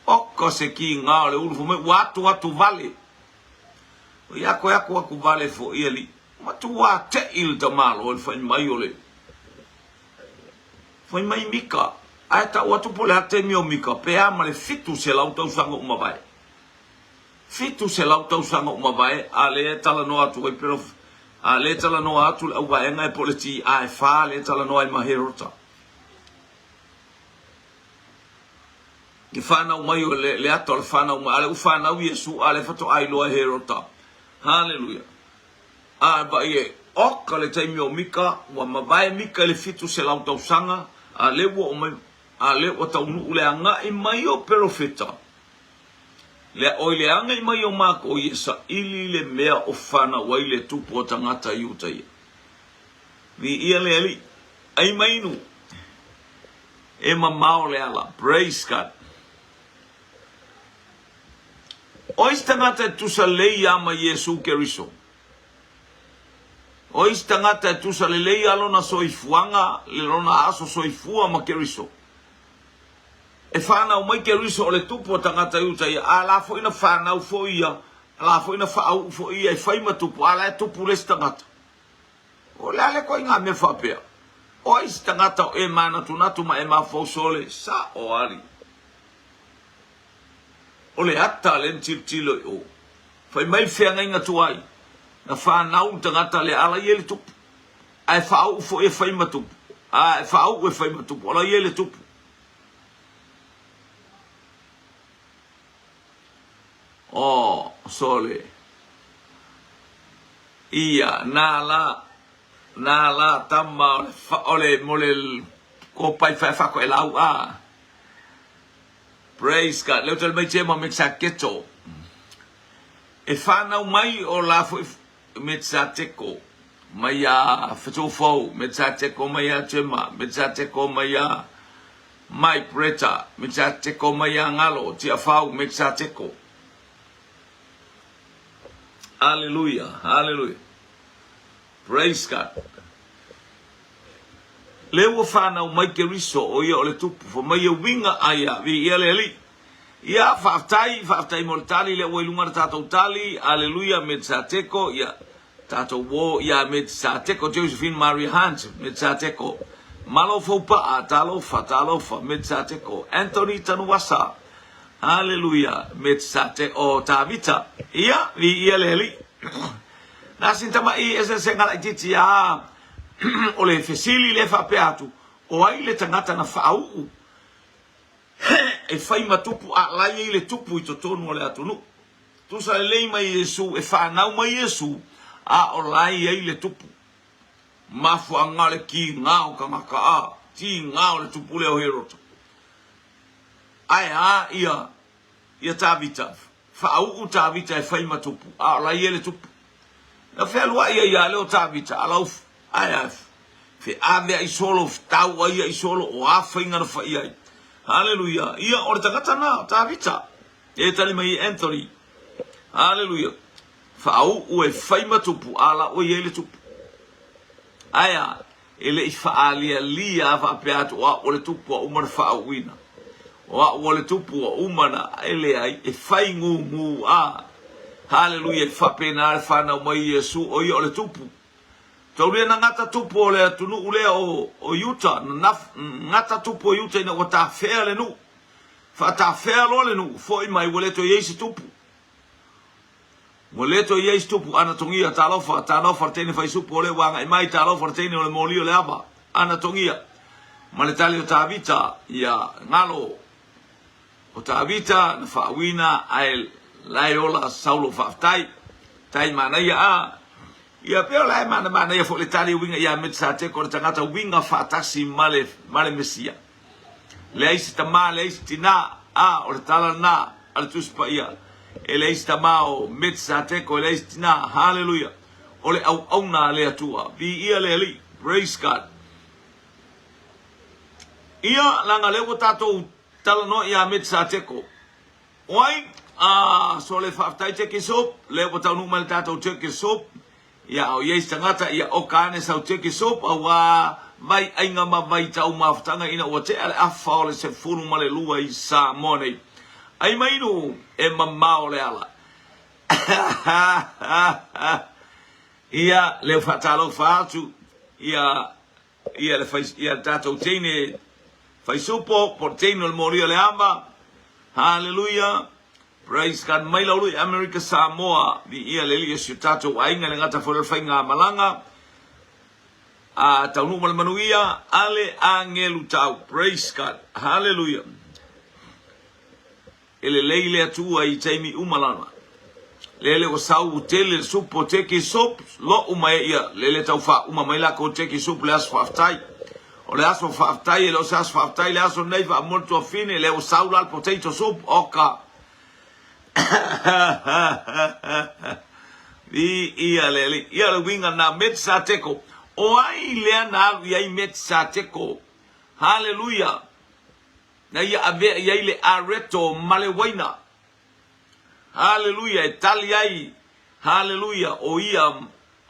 A: Oka se kiga o le ulu fai mai ua atu atu vale. Ia koe aku aku vale foi Alii. Matua teʻi le tamaloa i le fai mai o le Fai mai Mika, ae tau atu po o le a taimi o Mika, pe a ma le 700 tausaga ua mavae. 700 tausaga ua mavae, a lea e talanoa atu ai pero, a lea e talanoa atu le auvaega e po o le TA e fa lea e talanoa ai ma Herota. Le fanau mai o le, le ata o le fanau mai, a lea ua fanau Iesu, a lea faatoa iloa e Herota. Haleluia. A vaai e oka le taimi o Mika, ua mavae Mika i le 700 tausaga, a lea ua oo mai, a lea ua taunuu le agai mai o perofeta, le, oi le agai mai o makou ia saili le mea o fanau ai le tupu o tagata i uta ia. Viia le Alii. Ai mai inu. E mamao le ala. Praise God. O isi tagata e tusa lelei ia ma Iesu Keriso. O isi tagata e tusa lelei a lona soifuaga le lona aso soifua ma Keriso. E fanau mai Keriso o le tupu o tagata i uta ia, a la foi na fanau foi ia, a la foi na faauu foi ia e fai ma tupu, a la e tupu le isi tagata. O le a le koiga mea faapea? O ai se tagata o e manatunatu ma e mafaufau sole? Sao ali. O le ata lea na tilotilo i o. Fai mai le feagaiga tuai, na fanau le tagata lea, a la i ai le tupu. Ae faauu foi e fai ma tupu. A e faauu e fai ma tupu, o la i ai le tupu. Oh, sole. Ia, na la, na la tama o le, o le, mo le kopai whaewhako e lau a. Praise God. Leo tali mai Jema me sa keto. E whanau mai o la foi me sa teko. Mai a whetofau, me sa teko mai a Jema, me sa teko mai a Mike Bretta, me sa teko mai a Ngalo, tia whau, me sa teko. Aleluia, aleluia. Praise God. Lea ua fanau mai Keriso, o ia o le tupu, fa mai e uiga ai a, viia le Alii. Ia, faafetai, faafetai mo le tali, lea ua i luga le tatou tali, aleluia, Metsateko, ia, tatou uo ia Metsateko, Josephine Maria Hunt, Metsateko, Malo Foupaa, talofa, talofa, Metsateko, Anthony Tanuasa, Haleluia, Metsate, o Tavita, ia, viia le Alii. Na sin tama'i eseesega laitiiti a o le fesili lea e faapea atu, o ai le tagata na faauu e fai ma tupu a la i ai le tupu i totonu o le atunuu? Tusa lelei mai Iesu, e fanau mai Iesu, a o la i ai le tupu. Mafuaaga o le kiga o tagata a, tiga o le tupu lea o Herota. Ae a ia ia Tavita, faauu Tavita e fai ma tupu, a o la i ai le tupu. Na fealuai ai a lea o Tavita, a lau, ae a, feaveai solo, fetau ai ai solo, o a faiga na fai ai. Haleluia. Ia, o le tagata na, o Tavita. E tali mai e Anthony. Haleluia. Faauu e fai ma tupu, a la ua i ai le tupu. Ae a, e le i faaalialia a faapea atu, o au o le tupu ua uma na faauuina. O au o le tupu ua uma na, e leai, e fai gūgū a. Haleluia, e faapena le fanau mai Iesu, o ia o le tupu. Taulia na gata tupu o le atunuu lea o, o Iuta, na gata tupu o Iuta ina ua tafea le nuu. Faatafea loa le nuu, foi mai ua le toe i ai se tupu. Ua le toe i ai se tupu, ana togia, talofa, talofa le teine faisupu o lea ua agai mai, talofa le teine o le moli o le ava, ana togia. Ma le tali o Tavita, ia galo o Tavita na faauina ae lae ola Saulo faafetai. Tai manaia a. Ia pei o la e manamanaia foi le tali uiga ia Metsateko o le tagata uiga faatasi ma le, ma le Mesia. Leai se tama, leai se tinā, ā, o le tala lena a le Tusi Paia, E leai se tama o Metisateko, e leai se tinā. Haleluia! O le auauna a le Atua. Viia le Alii. Praise God. Ia, leaga lea ua tatou talanoa ia Metisateko. O ai? Ā, sole faafetai turkey soup, lea ua taunuu mai le tatou turkey soup. Ia, a o i ai se tagata, ia oka ane sau turkey soup, auā vai aiga ma vai taumafataga ina ua tea le afa o le 12 i Samoa nei. Ai mai nu e mamao le ala. Ia, lea ua faatalofa atu, ia, ia le fai, ia le tatou teine faisupo, po o le teine o le moli o le ava. Haleluia. Praise God mai lau i Amerika Samoa viia le Alii o si o tatou aiga le gata foi o le faigamalaga a taunuu ma le manuia ale agelu tau. Praise God. Hallelujah. E lelei le Atua i taimi uma lava. Lele ua sau ua tele le supu o turkey soup, lo'u mai ia, lele tau faauma mai lakou turkey soup le aso faafetai. O le aso faafetai e le o se aso faafetai le aso lenei faamoa le tuafine, lea ua sau la le potato soup, oka. Viia le Alii. Ia le uiga lena, Metsateko. O ai lea na alu i ai Metsateko? Haleluia. Na ia avea i ai le areto ma le uaina. Haleluia, e tali ai, haleluia, o ia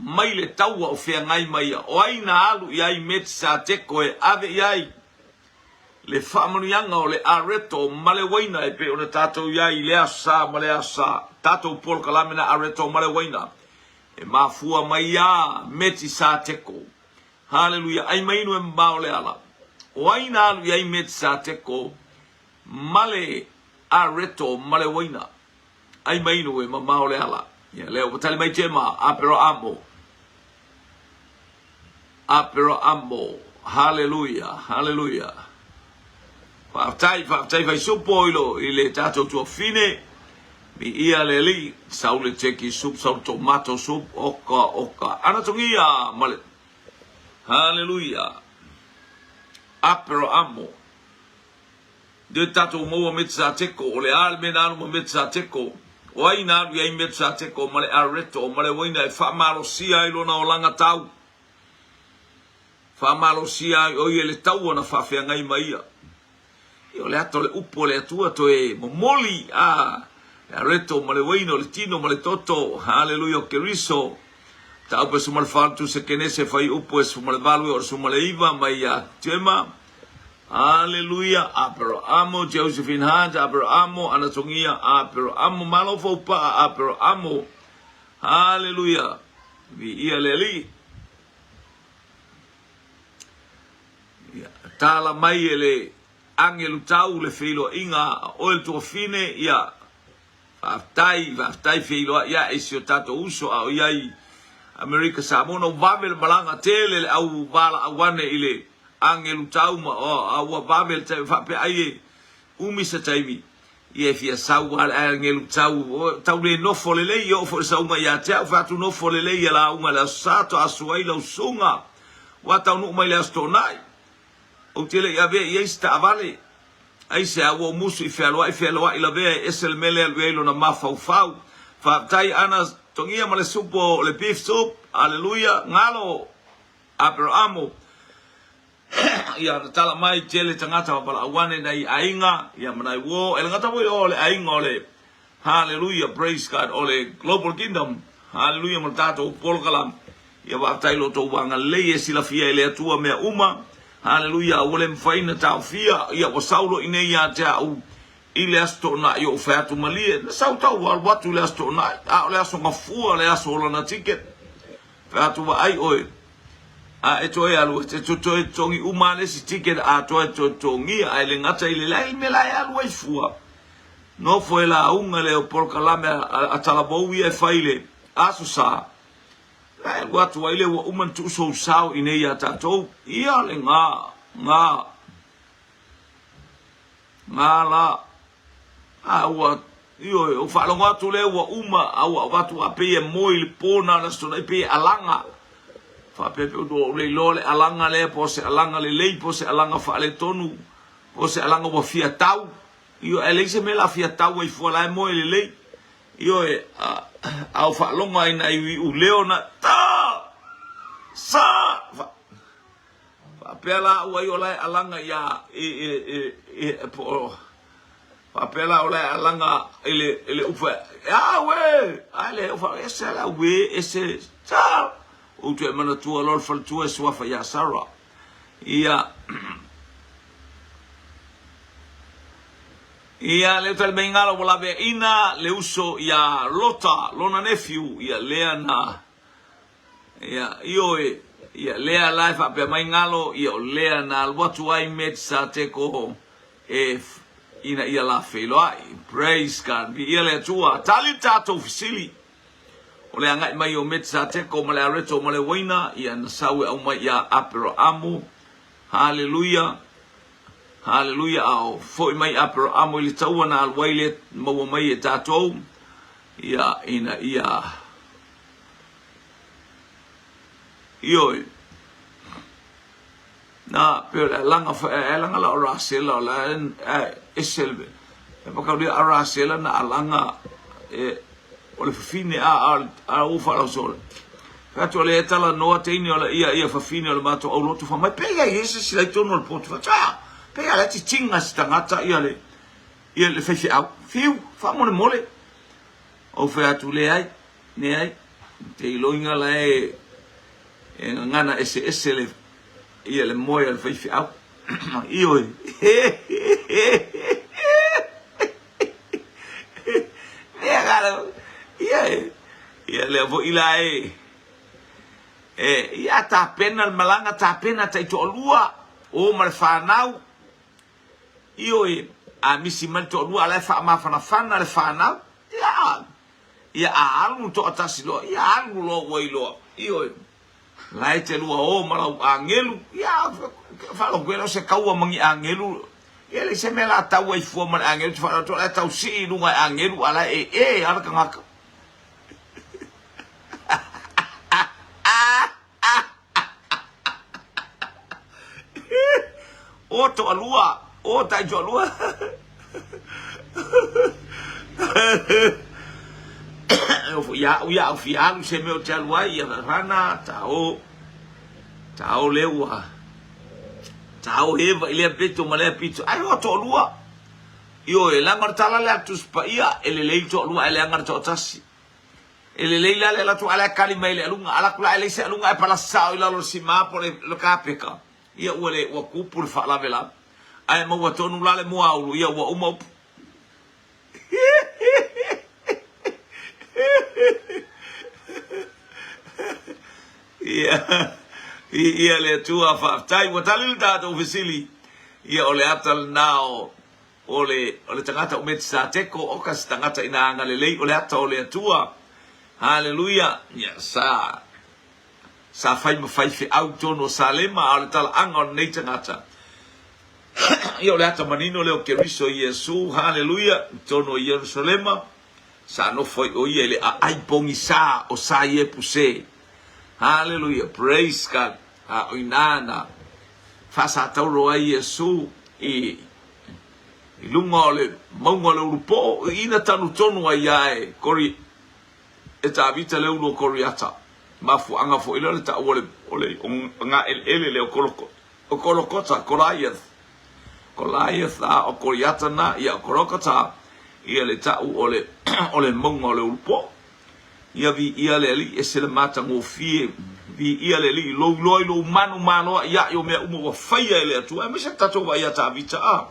A: mai le taua o feagai ma ia? O ai na alu i ai Metisateko e ave i ai le faamanuiaga o le areto ma le uaina e pei ona tatou i ai i le Aso Sa ma le Aso Sa? Tatou polokalame na areto ma le uaina e mafua mai iā Metisateko. Haleluia! Ai ma inu e mamao le ala. O ai na alu i ai Metisateko ma le areto ma le uaina? Ai ma inu e mamao le ala. Ia lea ua tali mai Jema, Aperahamo. Aperahamo. Haleluia, haleluia. Faafetai, faafetai faisupo i lo i le tatou tuafine. Mi ia le alii, sau le turkey soup, sau le tomato soup, oka, oka. Ana tongia ma le Haleluia. Aperahamo. Le tatou maua Metisateko, o le a le mea na alu ma Metisateko? O ai na alu i ai Metisateko ma le areto ma le uaina e faamalosia ai lona olaga tau? Faamalosia ai o ia i le taua na faafeagai ma ia. Ia o le ata o le upu a le Atua toe momoli a le areto ma le uaina o le tino ma le toto, haleluia o Keriso. Mataupu e 18 Tusa Kenese fai upu e 18 e o le 19 mai ia Tema. Aleluia Apero amo Josephine Hart Apero amo Anatongia Apero amo Malo Faupa'a Apero amo Aleluia Viia le Alii Ia tala mai e le agelu tau le feiloaiga a oe le tuafine ia Faafetai, faafetai feiloai ae i si o tatou uso a o i ai Amerika Samoa. Na vave le malaga tele le au valaau ane i le agelu tau ma a ua vave le taimi faapea ai e umi se taimi ia e fia sau lava le agelu tau tau le nofo lelei e oo foi le sauga ia te au fai atu nofo lelei ia lauga i le Aso Sa toa asu ai lau susuga ua taunuu mai le Aso Toonai. Ou te le i avea i ai se taavale. Aisea ua ou musu i fealoai fealoai lavea e ese le mea lea alu i ai lona mafaufau. Faafetai Ana togia ma le supo o le beef soup. Aleluia. Galo Aperahamo. Ia na tala mai tele tagata ma valaau ane nai aiga ia ma nai uo. E le gata foi o le aiga o le Hallelujah, praise God, o le Global Kingdom. Hallelujah ma le tatou polokalame. Ia faafetai lo outou agalelei e silafia e le Atua mea uma. Hallelujah, ua le mafai ona taofia. Ia ua sau loa i inei ia te au i le Aso Toonai ou fai atu malie. Na sau tau alu atu i le Aso Toonai, a o le aso gafua le aso o lana ticket. Fai atu vaai oe, a e toe alu e te toe totogi uma lava le isi ticket atoa e toe totogia, ae le gata i le la i le mea la e alu ai fua. Nofo e lauga le polokalame a talavou ia e fai i le Aso Sa, la e alu atu ai le ua uma ona tuu sou sao i nei ia tatou. Ia le ga, ga, ga la, a ua, ioe, ou faalogo atu lea ua uma, a ua avatu a pei e moe i le po na o le Aso Toonai, pei e alaga. Faapea pe ua ou le iloa le alaga lea po o se alaga lelei po o se alaga faaletonu, po o se alaga ua fia tau. Ioe, ae leai se mea la fia tau ai fua la e moe lelei. Ioe, a, a o faalogo ai nai iuleo na, ta! Sa! Fa, faapea la au ai o la e alaga ia, i, i, i, i, po o, faapea la o la e alaga i le, i le upu, e a uē! Ae le, o fa, ese la uē, ese, sa! Ou toe manatua loa le faletua e suafa ia Sarah. Ia. Ia, lea tali mai galo ua laveaina le uso ia Lota, lona nephew, ia lea na, ia, ioe, ia lea la e faapea mai galo, ia o lea na alu atu ai Metisateko e, ina ia la feiloai. Praise God. Viia le Atua. Tali le tatou fesili. O le agai mai o Metisateko ma le areto ma le uaina, ia na sau e aumai ia Aperahamo. Haleluia! Haleluia! A o foi mai Aperahamo i le taua na alu ai le maua mai e tatou, ia ina ia Ioe. Na, pei o le alaga foi, e alaga la o Rasela, o la e ese le, e makaulia a Rasela na alaga, e, o le fafine, a, a, a ua faalauso le. Fai atu o le e talanoa teine o le ia, ia fafine o le matou aulotu, fai mai, pei ai e se sila i tonu o le potu, fai atu, a, pei a la titinga se tagata ia le, ia le faifeau, fiu, faamolemole. Ou fai atu, leai, leai. Te iloiga la e e gagana eseese le ia le moe a le faifeau. Ioe. Mea galo. Ia e. Ia lea foi la e e ia tapena le malaga tapena taitoalua o ma le fanau. Ioe, a misi mai le toalua a la e faamafanafana le fanau. Ia Ia a alu le toatasi loa, ia alu loa ua iloa. Ioe. La e te lua o ma lau agelu. Ia, faalogo ea se kaua ma ni agelu. Ia le se mea la tau ai fua ma le agelu te faalogo la e tau sii i luga e agelu a la e e ala tagata. O toalua, o tai toalua. E ofo ia au ia au fia alu se mea o te alu ai ia rana ta o ta o le ua ta o eva i lea pito ma lea pito ai o toalua. Ioe, leaga o le tala lea a le Tusi Paia, e lelei le toalua ae leaga le toatasi. E lelei la le alu atu a la e kali mai le aluga. Ala atu la e leai se aluga ae palasi sao i lalo o le sima po o le kapeka, ia ua le ua kupu le faalavelave. Ae maua tonu la le muaulu, ia ua uma upu. Ia, ia le Atua faafetai. Ua tali le tatou fesili, ia o le ata lena o O le, o le tagata o Metisateko, oka se tagata ina agalelei, o le ata o le Atua. Haleluia! Ia, sa, sa fai ma faifeau i totonu o Salema, a o le talaaga o lenei tagata, ia o le ata manino lea o Keriso Iesu, haleluia, i totonu o Ierusalema, sa nofo ai o ia i le aai pogisa o Sa Iepuse. Haleluia! Praise God! A o ina na faasatauro ai Iesu i I luga o le mauga o le ulupoo, i ina tanu tonu ai ia e Kori, e Tavita le ulu o Koriata. Mafuaaga foi lea o le taua o le, o le gaeleele lea o Koloko, o Kolokota, Goliath. Goliath a o Koriata na, ia o Kolokota, ia le tau o le, o le mauga o le ulupoo. Ia viia le Alii, ese le matagofie, viia le Alii, lou iloa i lou manu maloa ia i o mea uma ua faia e le Atua, aemaise le tatou vaai ia Tavita a.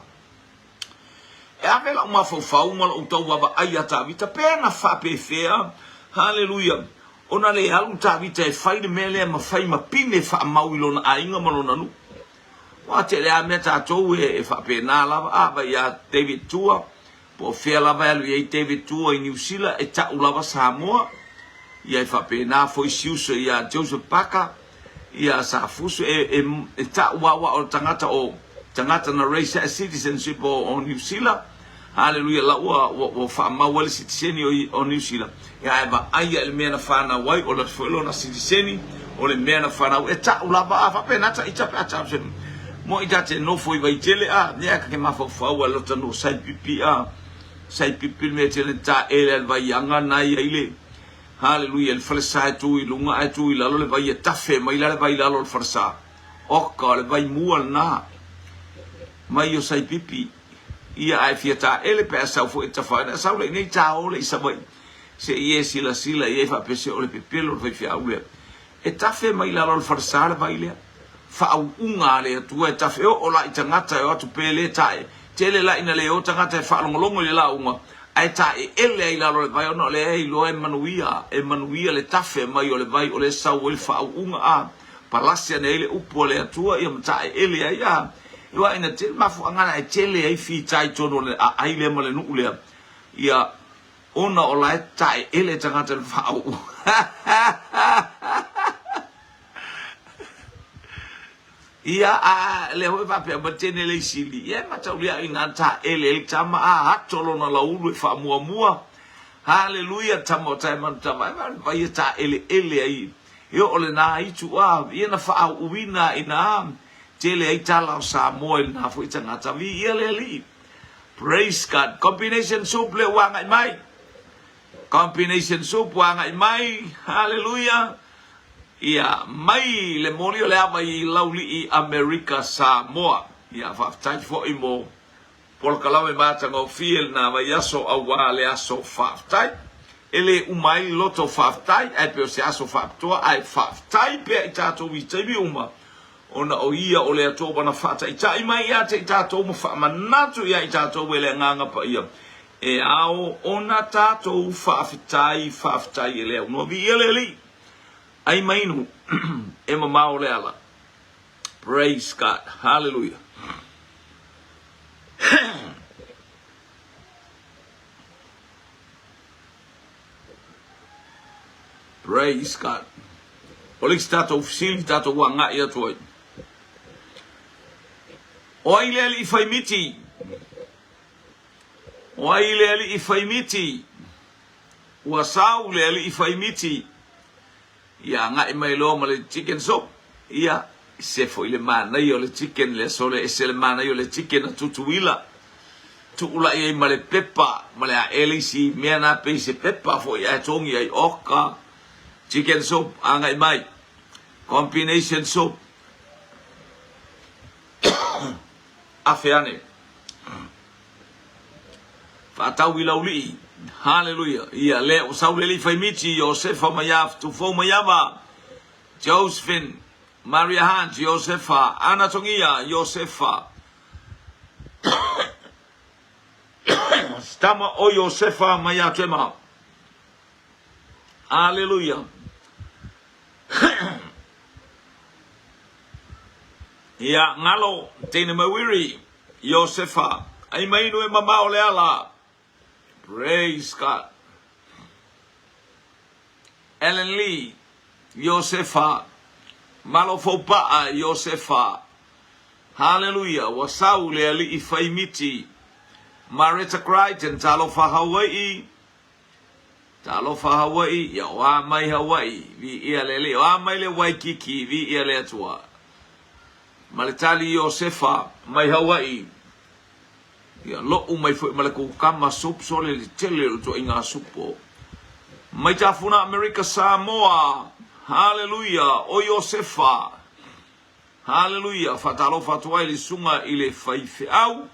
A: E ave lau mafaufau ma lou tau vaavaai ia Tavita, pe na faapefea, haleluia, ona le alu Tavita e fai le mea lea ma fai ma pine faamau i lona aiga ma lona nuu. Ua tele a mea tatou e faapena lava, a vai ia David Tua, Po o fea lava e alu i ai David Tua i Niu Sila, e ta'u lava Samoa. Ia e faapena foi si uso ia Joseph Parker, ia sa fusu, e, e, e ta'u aua o tagata o tagata na raise ae citizenship o, o Niu Sila. Haleluia, la ua, ua, ua faamau ai le sitiseni o, o Niu Sila. Ia ae vaai ia i le mea na fanau ai, o le foi lona sitiseni, o le mea na fanau, e ta'u lava, a faapena ta ita pe a ta'u se mo i ta te nofo i Vaitele a, ia ka ke mafaufau a lota no sai pipi a, sai pipi le mea tele ta ele al vaianga na ia i le, haleluia, le falesa e tu i lunga ae tu i lalo le vai e tafe mai la le vai lalo o le falesa. Oka, o le vai mua lena mai o sai pipi. Ia ae fia taele pe a sau foi e tafa sau le nei ta o le i Savaii se i e silasila i ai faapea se o le pepelo le faifeau lea e tafe mai lalo o le falesa le vai lea faauuga a le Atua e tafe oo la i tagata e o atu pe le tae tele la ina le o tagata e faalogologo i le lauga ae taeele ai lalo o le vai ona o lea e iloa e manuia e manuia le tafe mai o le vai o lea e sau ai le faauuga a palasi ane ai le upu a le Atua ia ma taeele ai a Aua ina tele mafuaaga na e tele ai fita i totonu o le aai lea ma le nuu lea, ia ona o la e taeele tagata i le faauu. Ia, a lea foi faapea mai le teine le isili, ia e mataulia au ina taele ai le tama, a ato lona laulu e faamuamua. Haleluia, tama o tae manu tama, e vai e taeleele ai. E oo lena itu, a, ia na faauuina ina Tele ai tala o Samoa i lena foi tagata. Viia le Alii. Praise God. Combination soup lea ua agai mai. Combination soup ua agai mai. Hallelujah. Ia, mai le moli o le ava i Laulii, Amerika, Samoa. Ia, faafetai foi mo polokalame matagofie lena vaiaso auā le aso faafetai. E le uma ai le loto faafetai, ae pei o se aso faapitoa, ae faafetai pea i tatou i taimi uma, ona o Ia o le Atua ua na faataitai mai ia te i tatou ma faamanatu ia i tatou e le Agaga Paia, e ao ona tatou faafetai, faafetai e le aunoa. Viia le Alii! Ai ma inu e mamao le ala. Praise God. Hallelujah. Praise God. O le isi tatou fesili tatou agai atu ai. O ai le alii faimiti? O ai le alii faimiti? Ua sau le alii faimiti. Ia agai mai loa ma le chicken soup. Ia, ese foi le manaia o le chicken le aso lea, ese le manaia o le chicken a Tutuila. Tuulai ai ma le pepa, ma le ae le isi mea na pei se pepa foi ae togi ai oka. Chicken soup, agai mai. Combination soup. Afe ane. Faatau i laulii. Haleluia. Ia lea ua sau le alii faimiti, Iosefa mai ia Tufou Maiava, Josephine, Maria Hunt, Iosefa, Ana Togia, Iosefa, Tama o Iosefa mai ia Tema. Aleluia. Ia ngalo teine mawiri Iosefa, ai mainu e mamao le ala. Praise God. Ellen Lee, Iosefa, Malo Foupaa, Iosefa. Haleluia, ua sau le alii faimiti. Mareta Crichton, talofa Hawai'i. Talofa Hawaii, ia o a mai Hawaii, viia le Alii, o a mai le Waikiki, viia le Atua. Ma le tali Iosefa mai Hawaii, ia lo'u mai foi ma le kukama soup sole le tele o le tuaiga supo. Mai Tafuna Amerika Samoa, haleluia, o Iosefa, Haleluia! Faatalofa atu ai le Susuga i le Faifeau,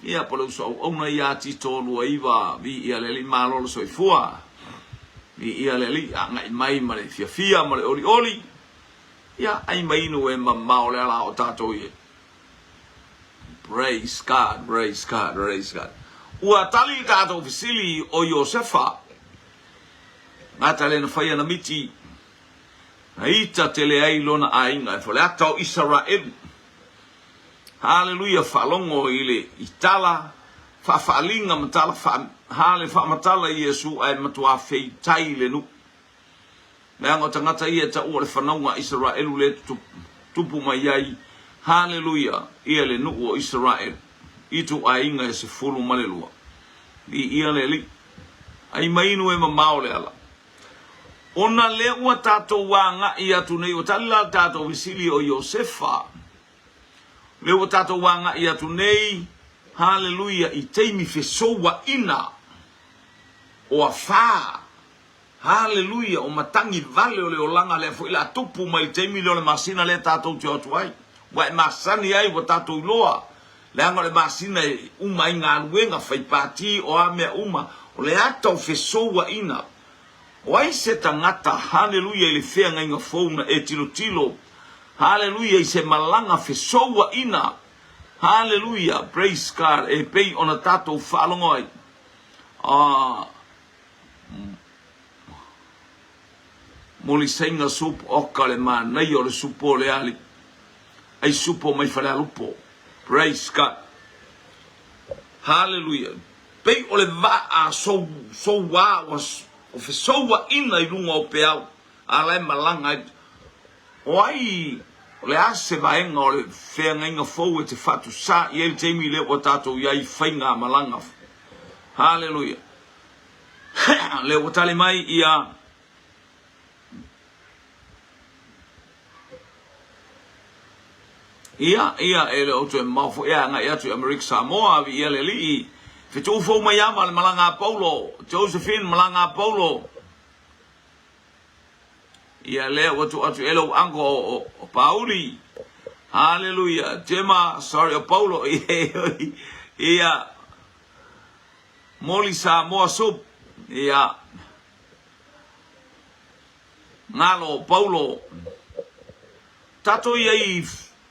A: ia po o le uso auauna ia Tito 29, viia le Alii, malo le soifua, viia le Alii, agai mai ma le fiafia ma le olioli, ia ai ma inu e mamao le ala o tatou i ai. Praise God, praise God, praise God. Ua tali le tatou fesili o Iosefa, gata le na fai ana miti, Na ita tele ai lona aiga e faleata o Isaraelu. Haleluia faalogo i le i tala faafaalinga ma tala faa hale faamatala i Iesu ae matuā feitai le nuu. Leaga o tagata ia e taua o le fanauga a Isaraelu le tupu mai ai haleluia ia le nuu o Isaraelu i ituaiga e 12. Viia le Alii. Ai mainu e mamao le ala. Ona lea ua tatou agai atu nei, ua tali la le tatou fesili o Iosefa, lea ua tatou agai atu nei, haleluia, i taimi fesouaina o afā, haleluia, o matagi vale o le olaga lea foi la tupu mai le taimi lea o le masina lea tatou te o atu ai. Ua e masani ai, ua tatou iloa, leaga o le masina e uma ai galuega fai pati, o a mea uma, o le ata o fesouaina. O ai se tagata, haleluia, i le feagaiga fou na e tilotilo, haleluia, i se malaga fesouaina, haleluia, praise God, e pei ona tatou faalogo ai. Ah, Molisaiga soup oka le manaia o le supo o le ali ai supo mai Falealupo. Praise God. Hallelujah. Pei o le vaa sou souā ua o fesouaina i luga o peau a la e malaga ai. O ai o le a se vaega o le feagaiga fou e te faatusā i ai le taimi lea ua tatou i ai i faigamalaga. Hallelujah. Lea ua tali mai ia Ia, ia, e le o toe mamao foi e agai atu i Amerika Samoa, ave ia le alii, fetuu fou mai ama le malaga a Paulo, Josephine malaga a Paulo. Ia lea ua tuu atu e lou uncle o, o, o Pauli. Hallelujah. Jema, sorry, o Paulo. Ia, Moli Samoa soup. Ia. Galo o Paulo, tatou i ai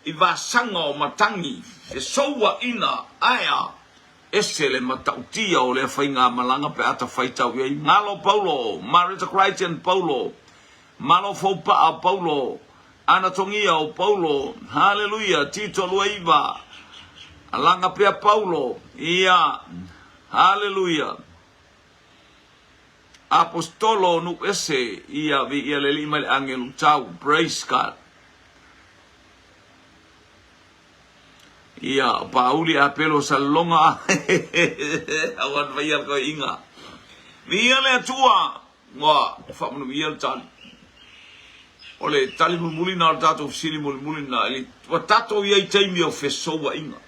A: i vasaga o matagi, fesouaina, aea, ese le matautia o lea faigamalaga pe a ta faitau i ai. Galo o Paulo, Marita Crichton Paulo, Malo Foupaa o Paulo, Anatogia o Paulo, Haleluia, Tito 29, Alaga pea Paulo, ia, Haleluia. Aposetolo o nuu ese ia viia le Alii mai le agelu tau. Praise God. Ia, o Pauli a pelo salelonga. Aua na faia koe inga. Viia le Atua. Ua faamanuia le tali. O le tali mulimuli na o le tatou fesili mulimuli na. Ua tatou i ai taimi o fesouaiga.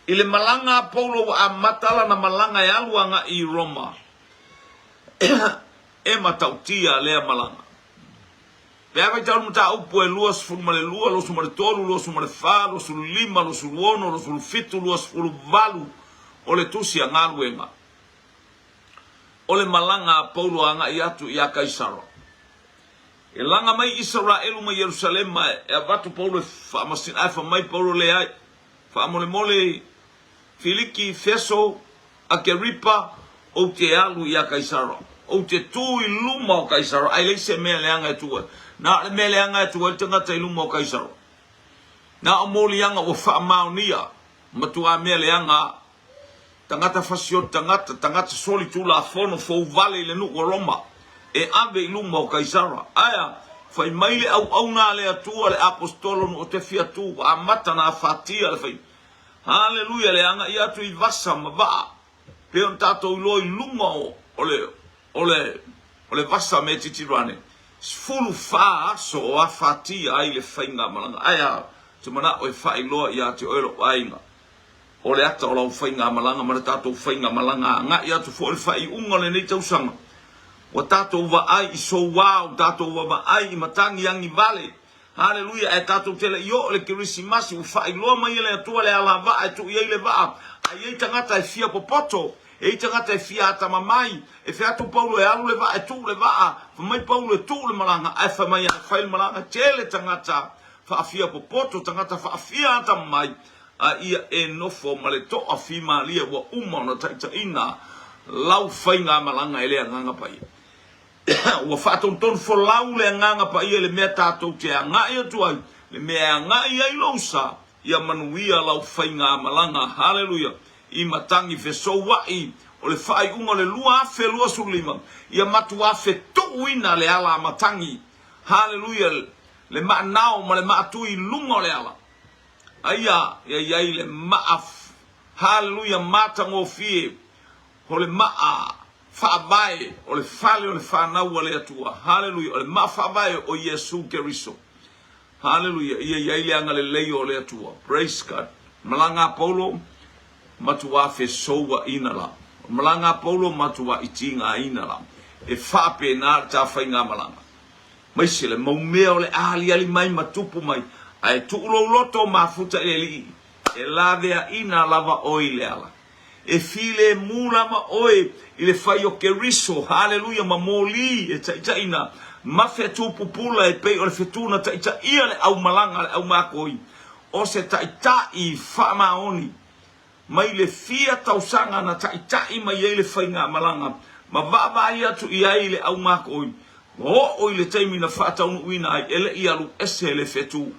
A: I le malaga a Paulo ua amata lana malaga e alu agai i Roma, e matautia lea malaga. Pe a faitau le mataupu e 22, 23, 24, 25, 26, 27, 28 o le tusi a Galuega, o le malaga a Paulo agai atu ia Kaisara. E laga mai Isaraelu mai Ierusalema e avatu Paulo e faamasina, ae fai mai Paulo, Leai, Faamolemole, Filiki, Feso, Akeripa, ou te alu ia Kaisara. Ou te tū i luma o Kaisara, ae leai se mea leaga e tū ai. Na o le mea leaga e tū ai le tagata i luma o Kaisara. Na o moliaga ua faamaonia, matuā mea leaga a. Tagata fasioti tagata, tagata soli tulafono fou vale i le nuu o Roma, e ave i luma o Kaisara. Aea, fai mai le auauna a le Atua le Aposetolo nu o te fia tu, ua amata na afatia le fai. Haleluia, le agaia atu i vasa ma vaa, pei ona tatou iloa i luga o, o le, o le, o le vasa Metitirane, 14 aso o afatia ai le faigamalaga. Aea, ou te manao e faailoa ia te oe lou aiga, O le ata o lau faigamalaga ma le tatou faigamalaga agai atu foi i le faaiuga o lenei tausaga, ua tatou vaai i soua, ua tatou vavaai i matagi agivale. Haleluia! Ae tatou te le i oo i le Kerisimasi, ua faailoa mai e le Atua le alavaa e tuu i ai le vaa. A i ai tagata e fia popoto, e i ai tagata e fia atamamai, e fai atu Paulo e alu le vaa, e tuu le vaa, fai mai Paulo e tuu le malaga, ae fai mai e fai le malaga, tele tagata faafia popoto, tagata faafia atamamai, a ia e nofo ma le toafimalie ua uma ona taitaiina lau faigamalaga e le Agaga Paia. Ua faatonutonu folau le Agaga Paia i le mea tatou te agai atu ai, le mea e agai ai lou sa, ia manuia lau faigamalaga. Haleluia! I matagi fesoua'i o le faaiuga o le 2025, ia matuā fetuuina le ala a matagi. Haleluia! Le maanao ma le maatui i luga o le ala. Aia ia i ai le maa Haleluia matagofie o le maa faavae o le fale o le fanau a le Atua Haleluia o le maa faavae o Iesu Keriso Haleluia ia i ai le agalelei o le Atua Praise God Malaga a Paulo matuā fesouaina la Malaga a Paulo matuā itigaina la E faapena le ta faigamalaga Maise le mau mea o le a aliali mai ma tupu mai, ae tuu lou loto mafuta i le Alii, e laveaina lava oe i le ala. E filemu lava oe i le fai o Keriso, haleluia, ma moli e taitaiina ma fetu pupula e pei o le fetu na taitaia le aumalaga a le aumakoi, o se taitai faamaoni. Mai le fia tausaga na taitai mai ai le faigamalaga ma vaavaai atu i ai le aumakoi, ua oo i le taimi na faataunuuina ai, e le i alu ese le fetu.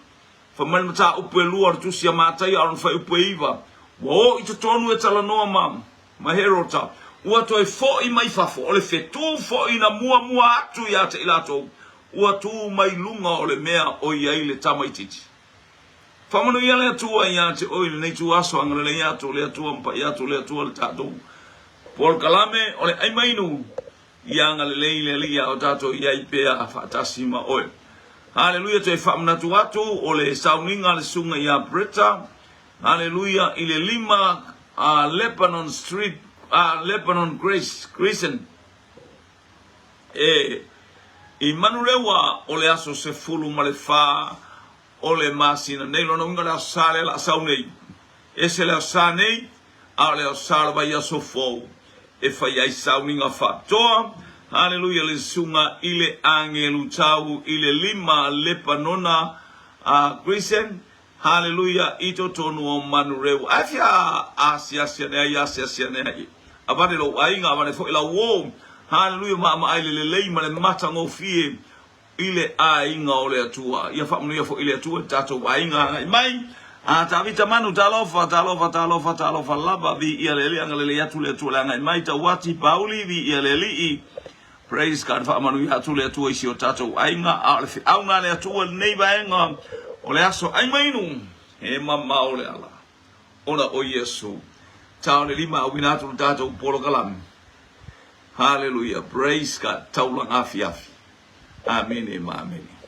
A: Fai mai le mataupu e lua o le Tusi a Mataia a o lona fuaiupu e iva, ua o i totonu e talanoa ma ma Herota, ua toe foi mai fafo, o le fetu foi na muamua atu ia te i latou, ua tu mai luga o le mea o i ai le tamaitiiti. Faamanuia le Atua ia te oe i lenei ituaso, agalelei atu le Atua ma pai atu le Atua le tatou polokalame o le ai mainu, ia agalelei le Alii a o tatou i ai pea faatasi ma oe. Haleluia, toe faamanatu atu o le sauniga a le susuga ia Bretta, haleluia, i le 5 Lebanon Street, Lebanon Grace Crescent, e i Manurewa o le aso 14 o le masina nei. Lona uiga o le Aso Sa lea la sau nei. Ese le Aso Sa nei, a o le Aso Sa o le vaiaso fou e fai ai sauniga faapitoa. Haleluia le susuga i le agelu tau i le lima Lepanona a Grisen. Haleluia i totonu o Manureu. Ae fia asiasi ane ai, asiasi ane ai. Avane lou aiga, avane foi lau uo. Haleluia maamaai le lelei ma le matagofie i le aiga o le Atua. Ia faamanuia foi le Atua i le tatou aiga agai mai. A Tavita Manu, talofa, talofa, talofa, talofa lava, viia le Alii, agalelei atu le Atua le agai mai, Tauati, Pauli, viia le Alii. Praise God, faamanuia atu le Atua i si o tatou aiga, a o le feauga a le Atua i lenei vaega o le aso ai mainu, e mamao le ala, ona o Iesu. Tao le lima auina atu le tatou polokalame. Hallelujah, praise God, taulaga afiafi. Amene ma amene.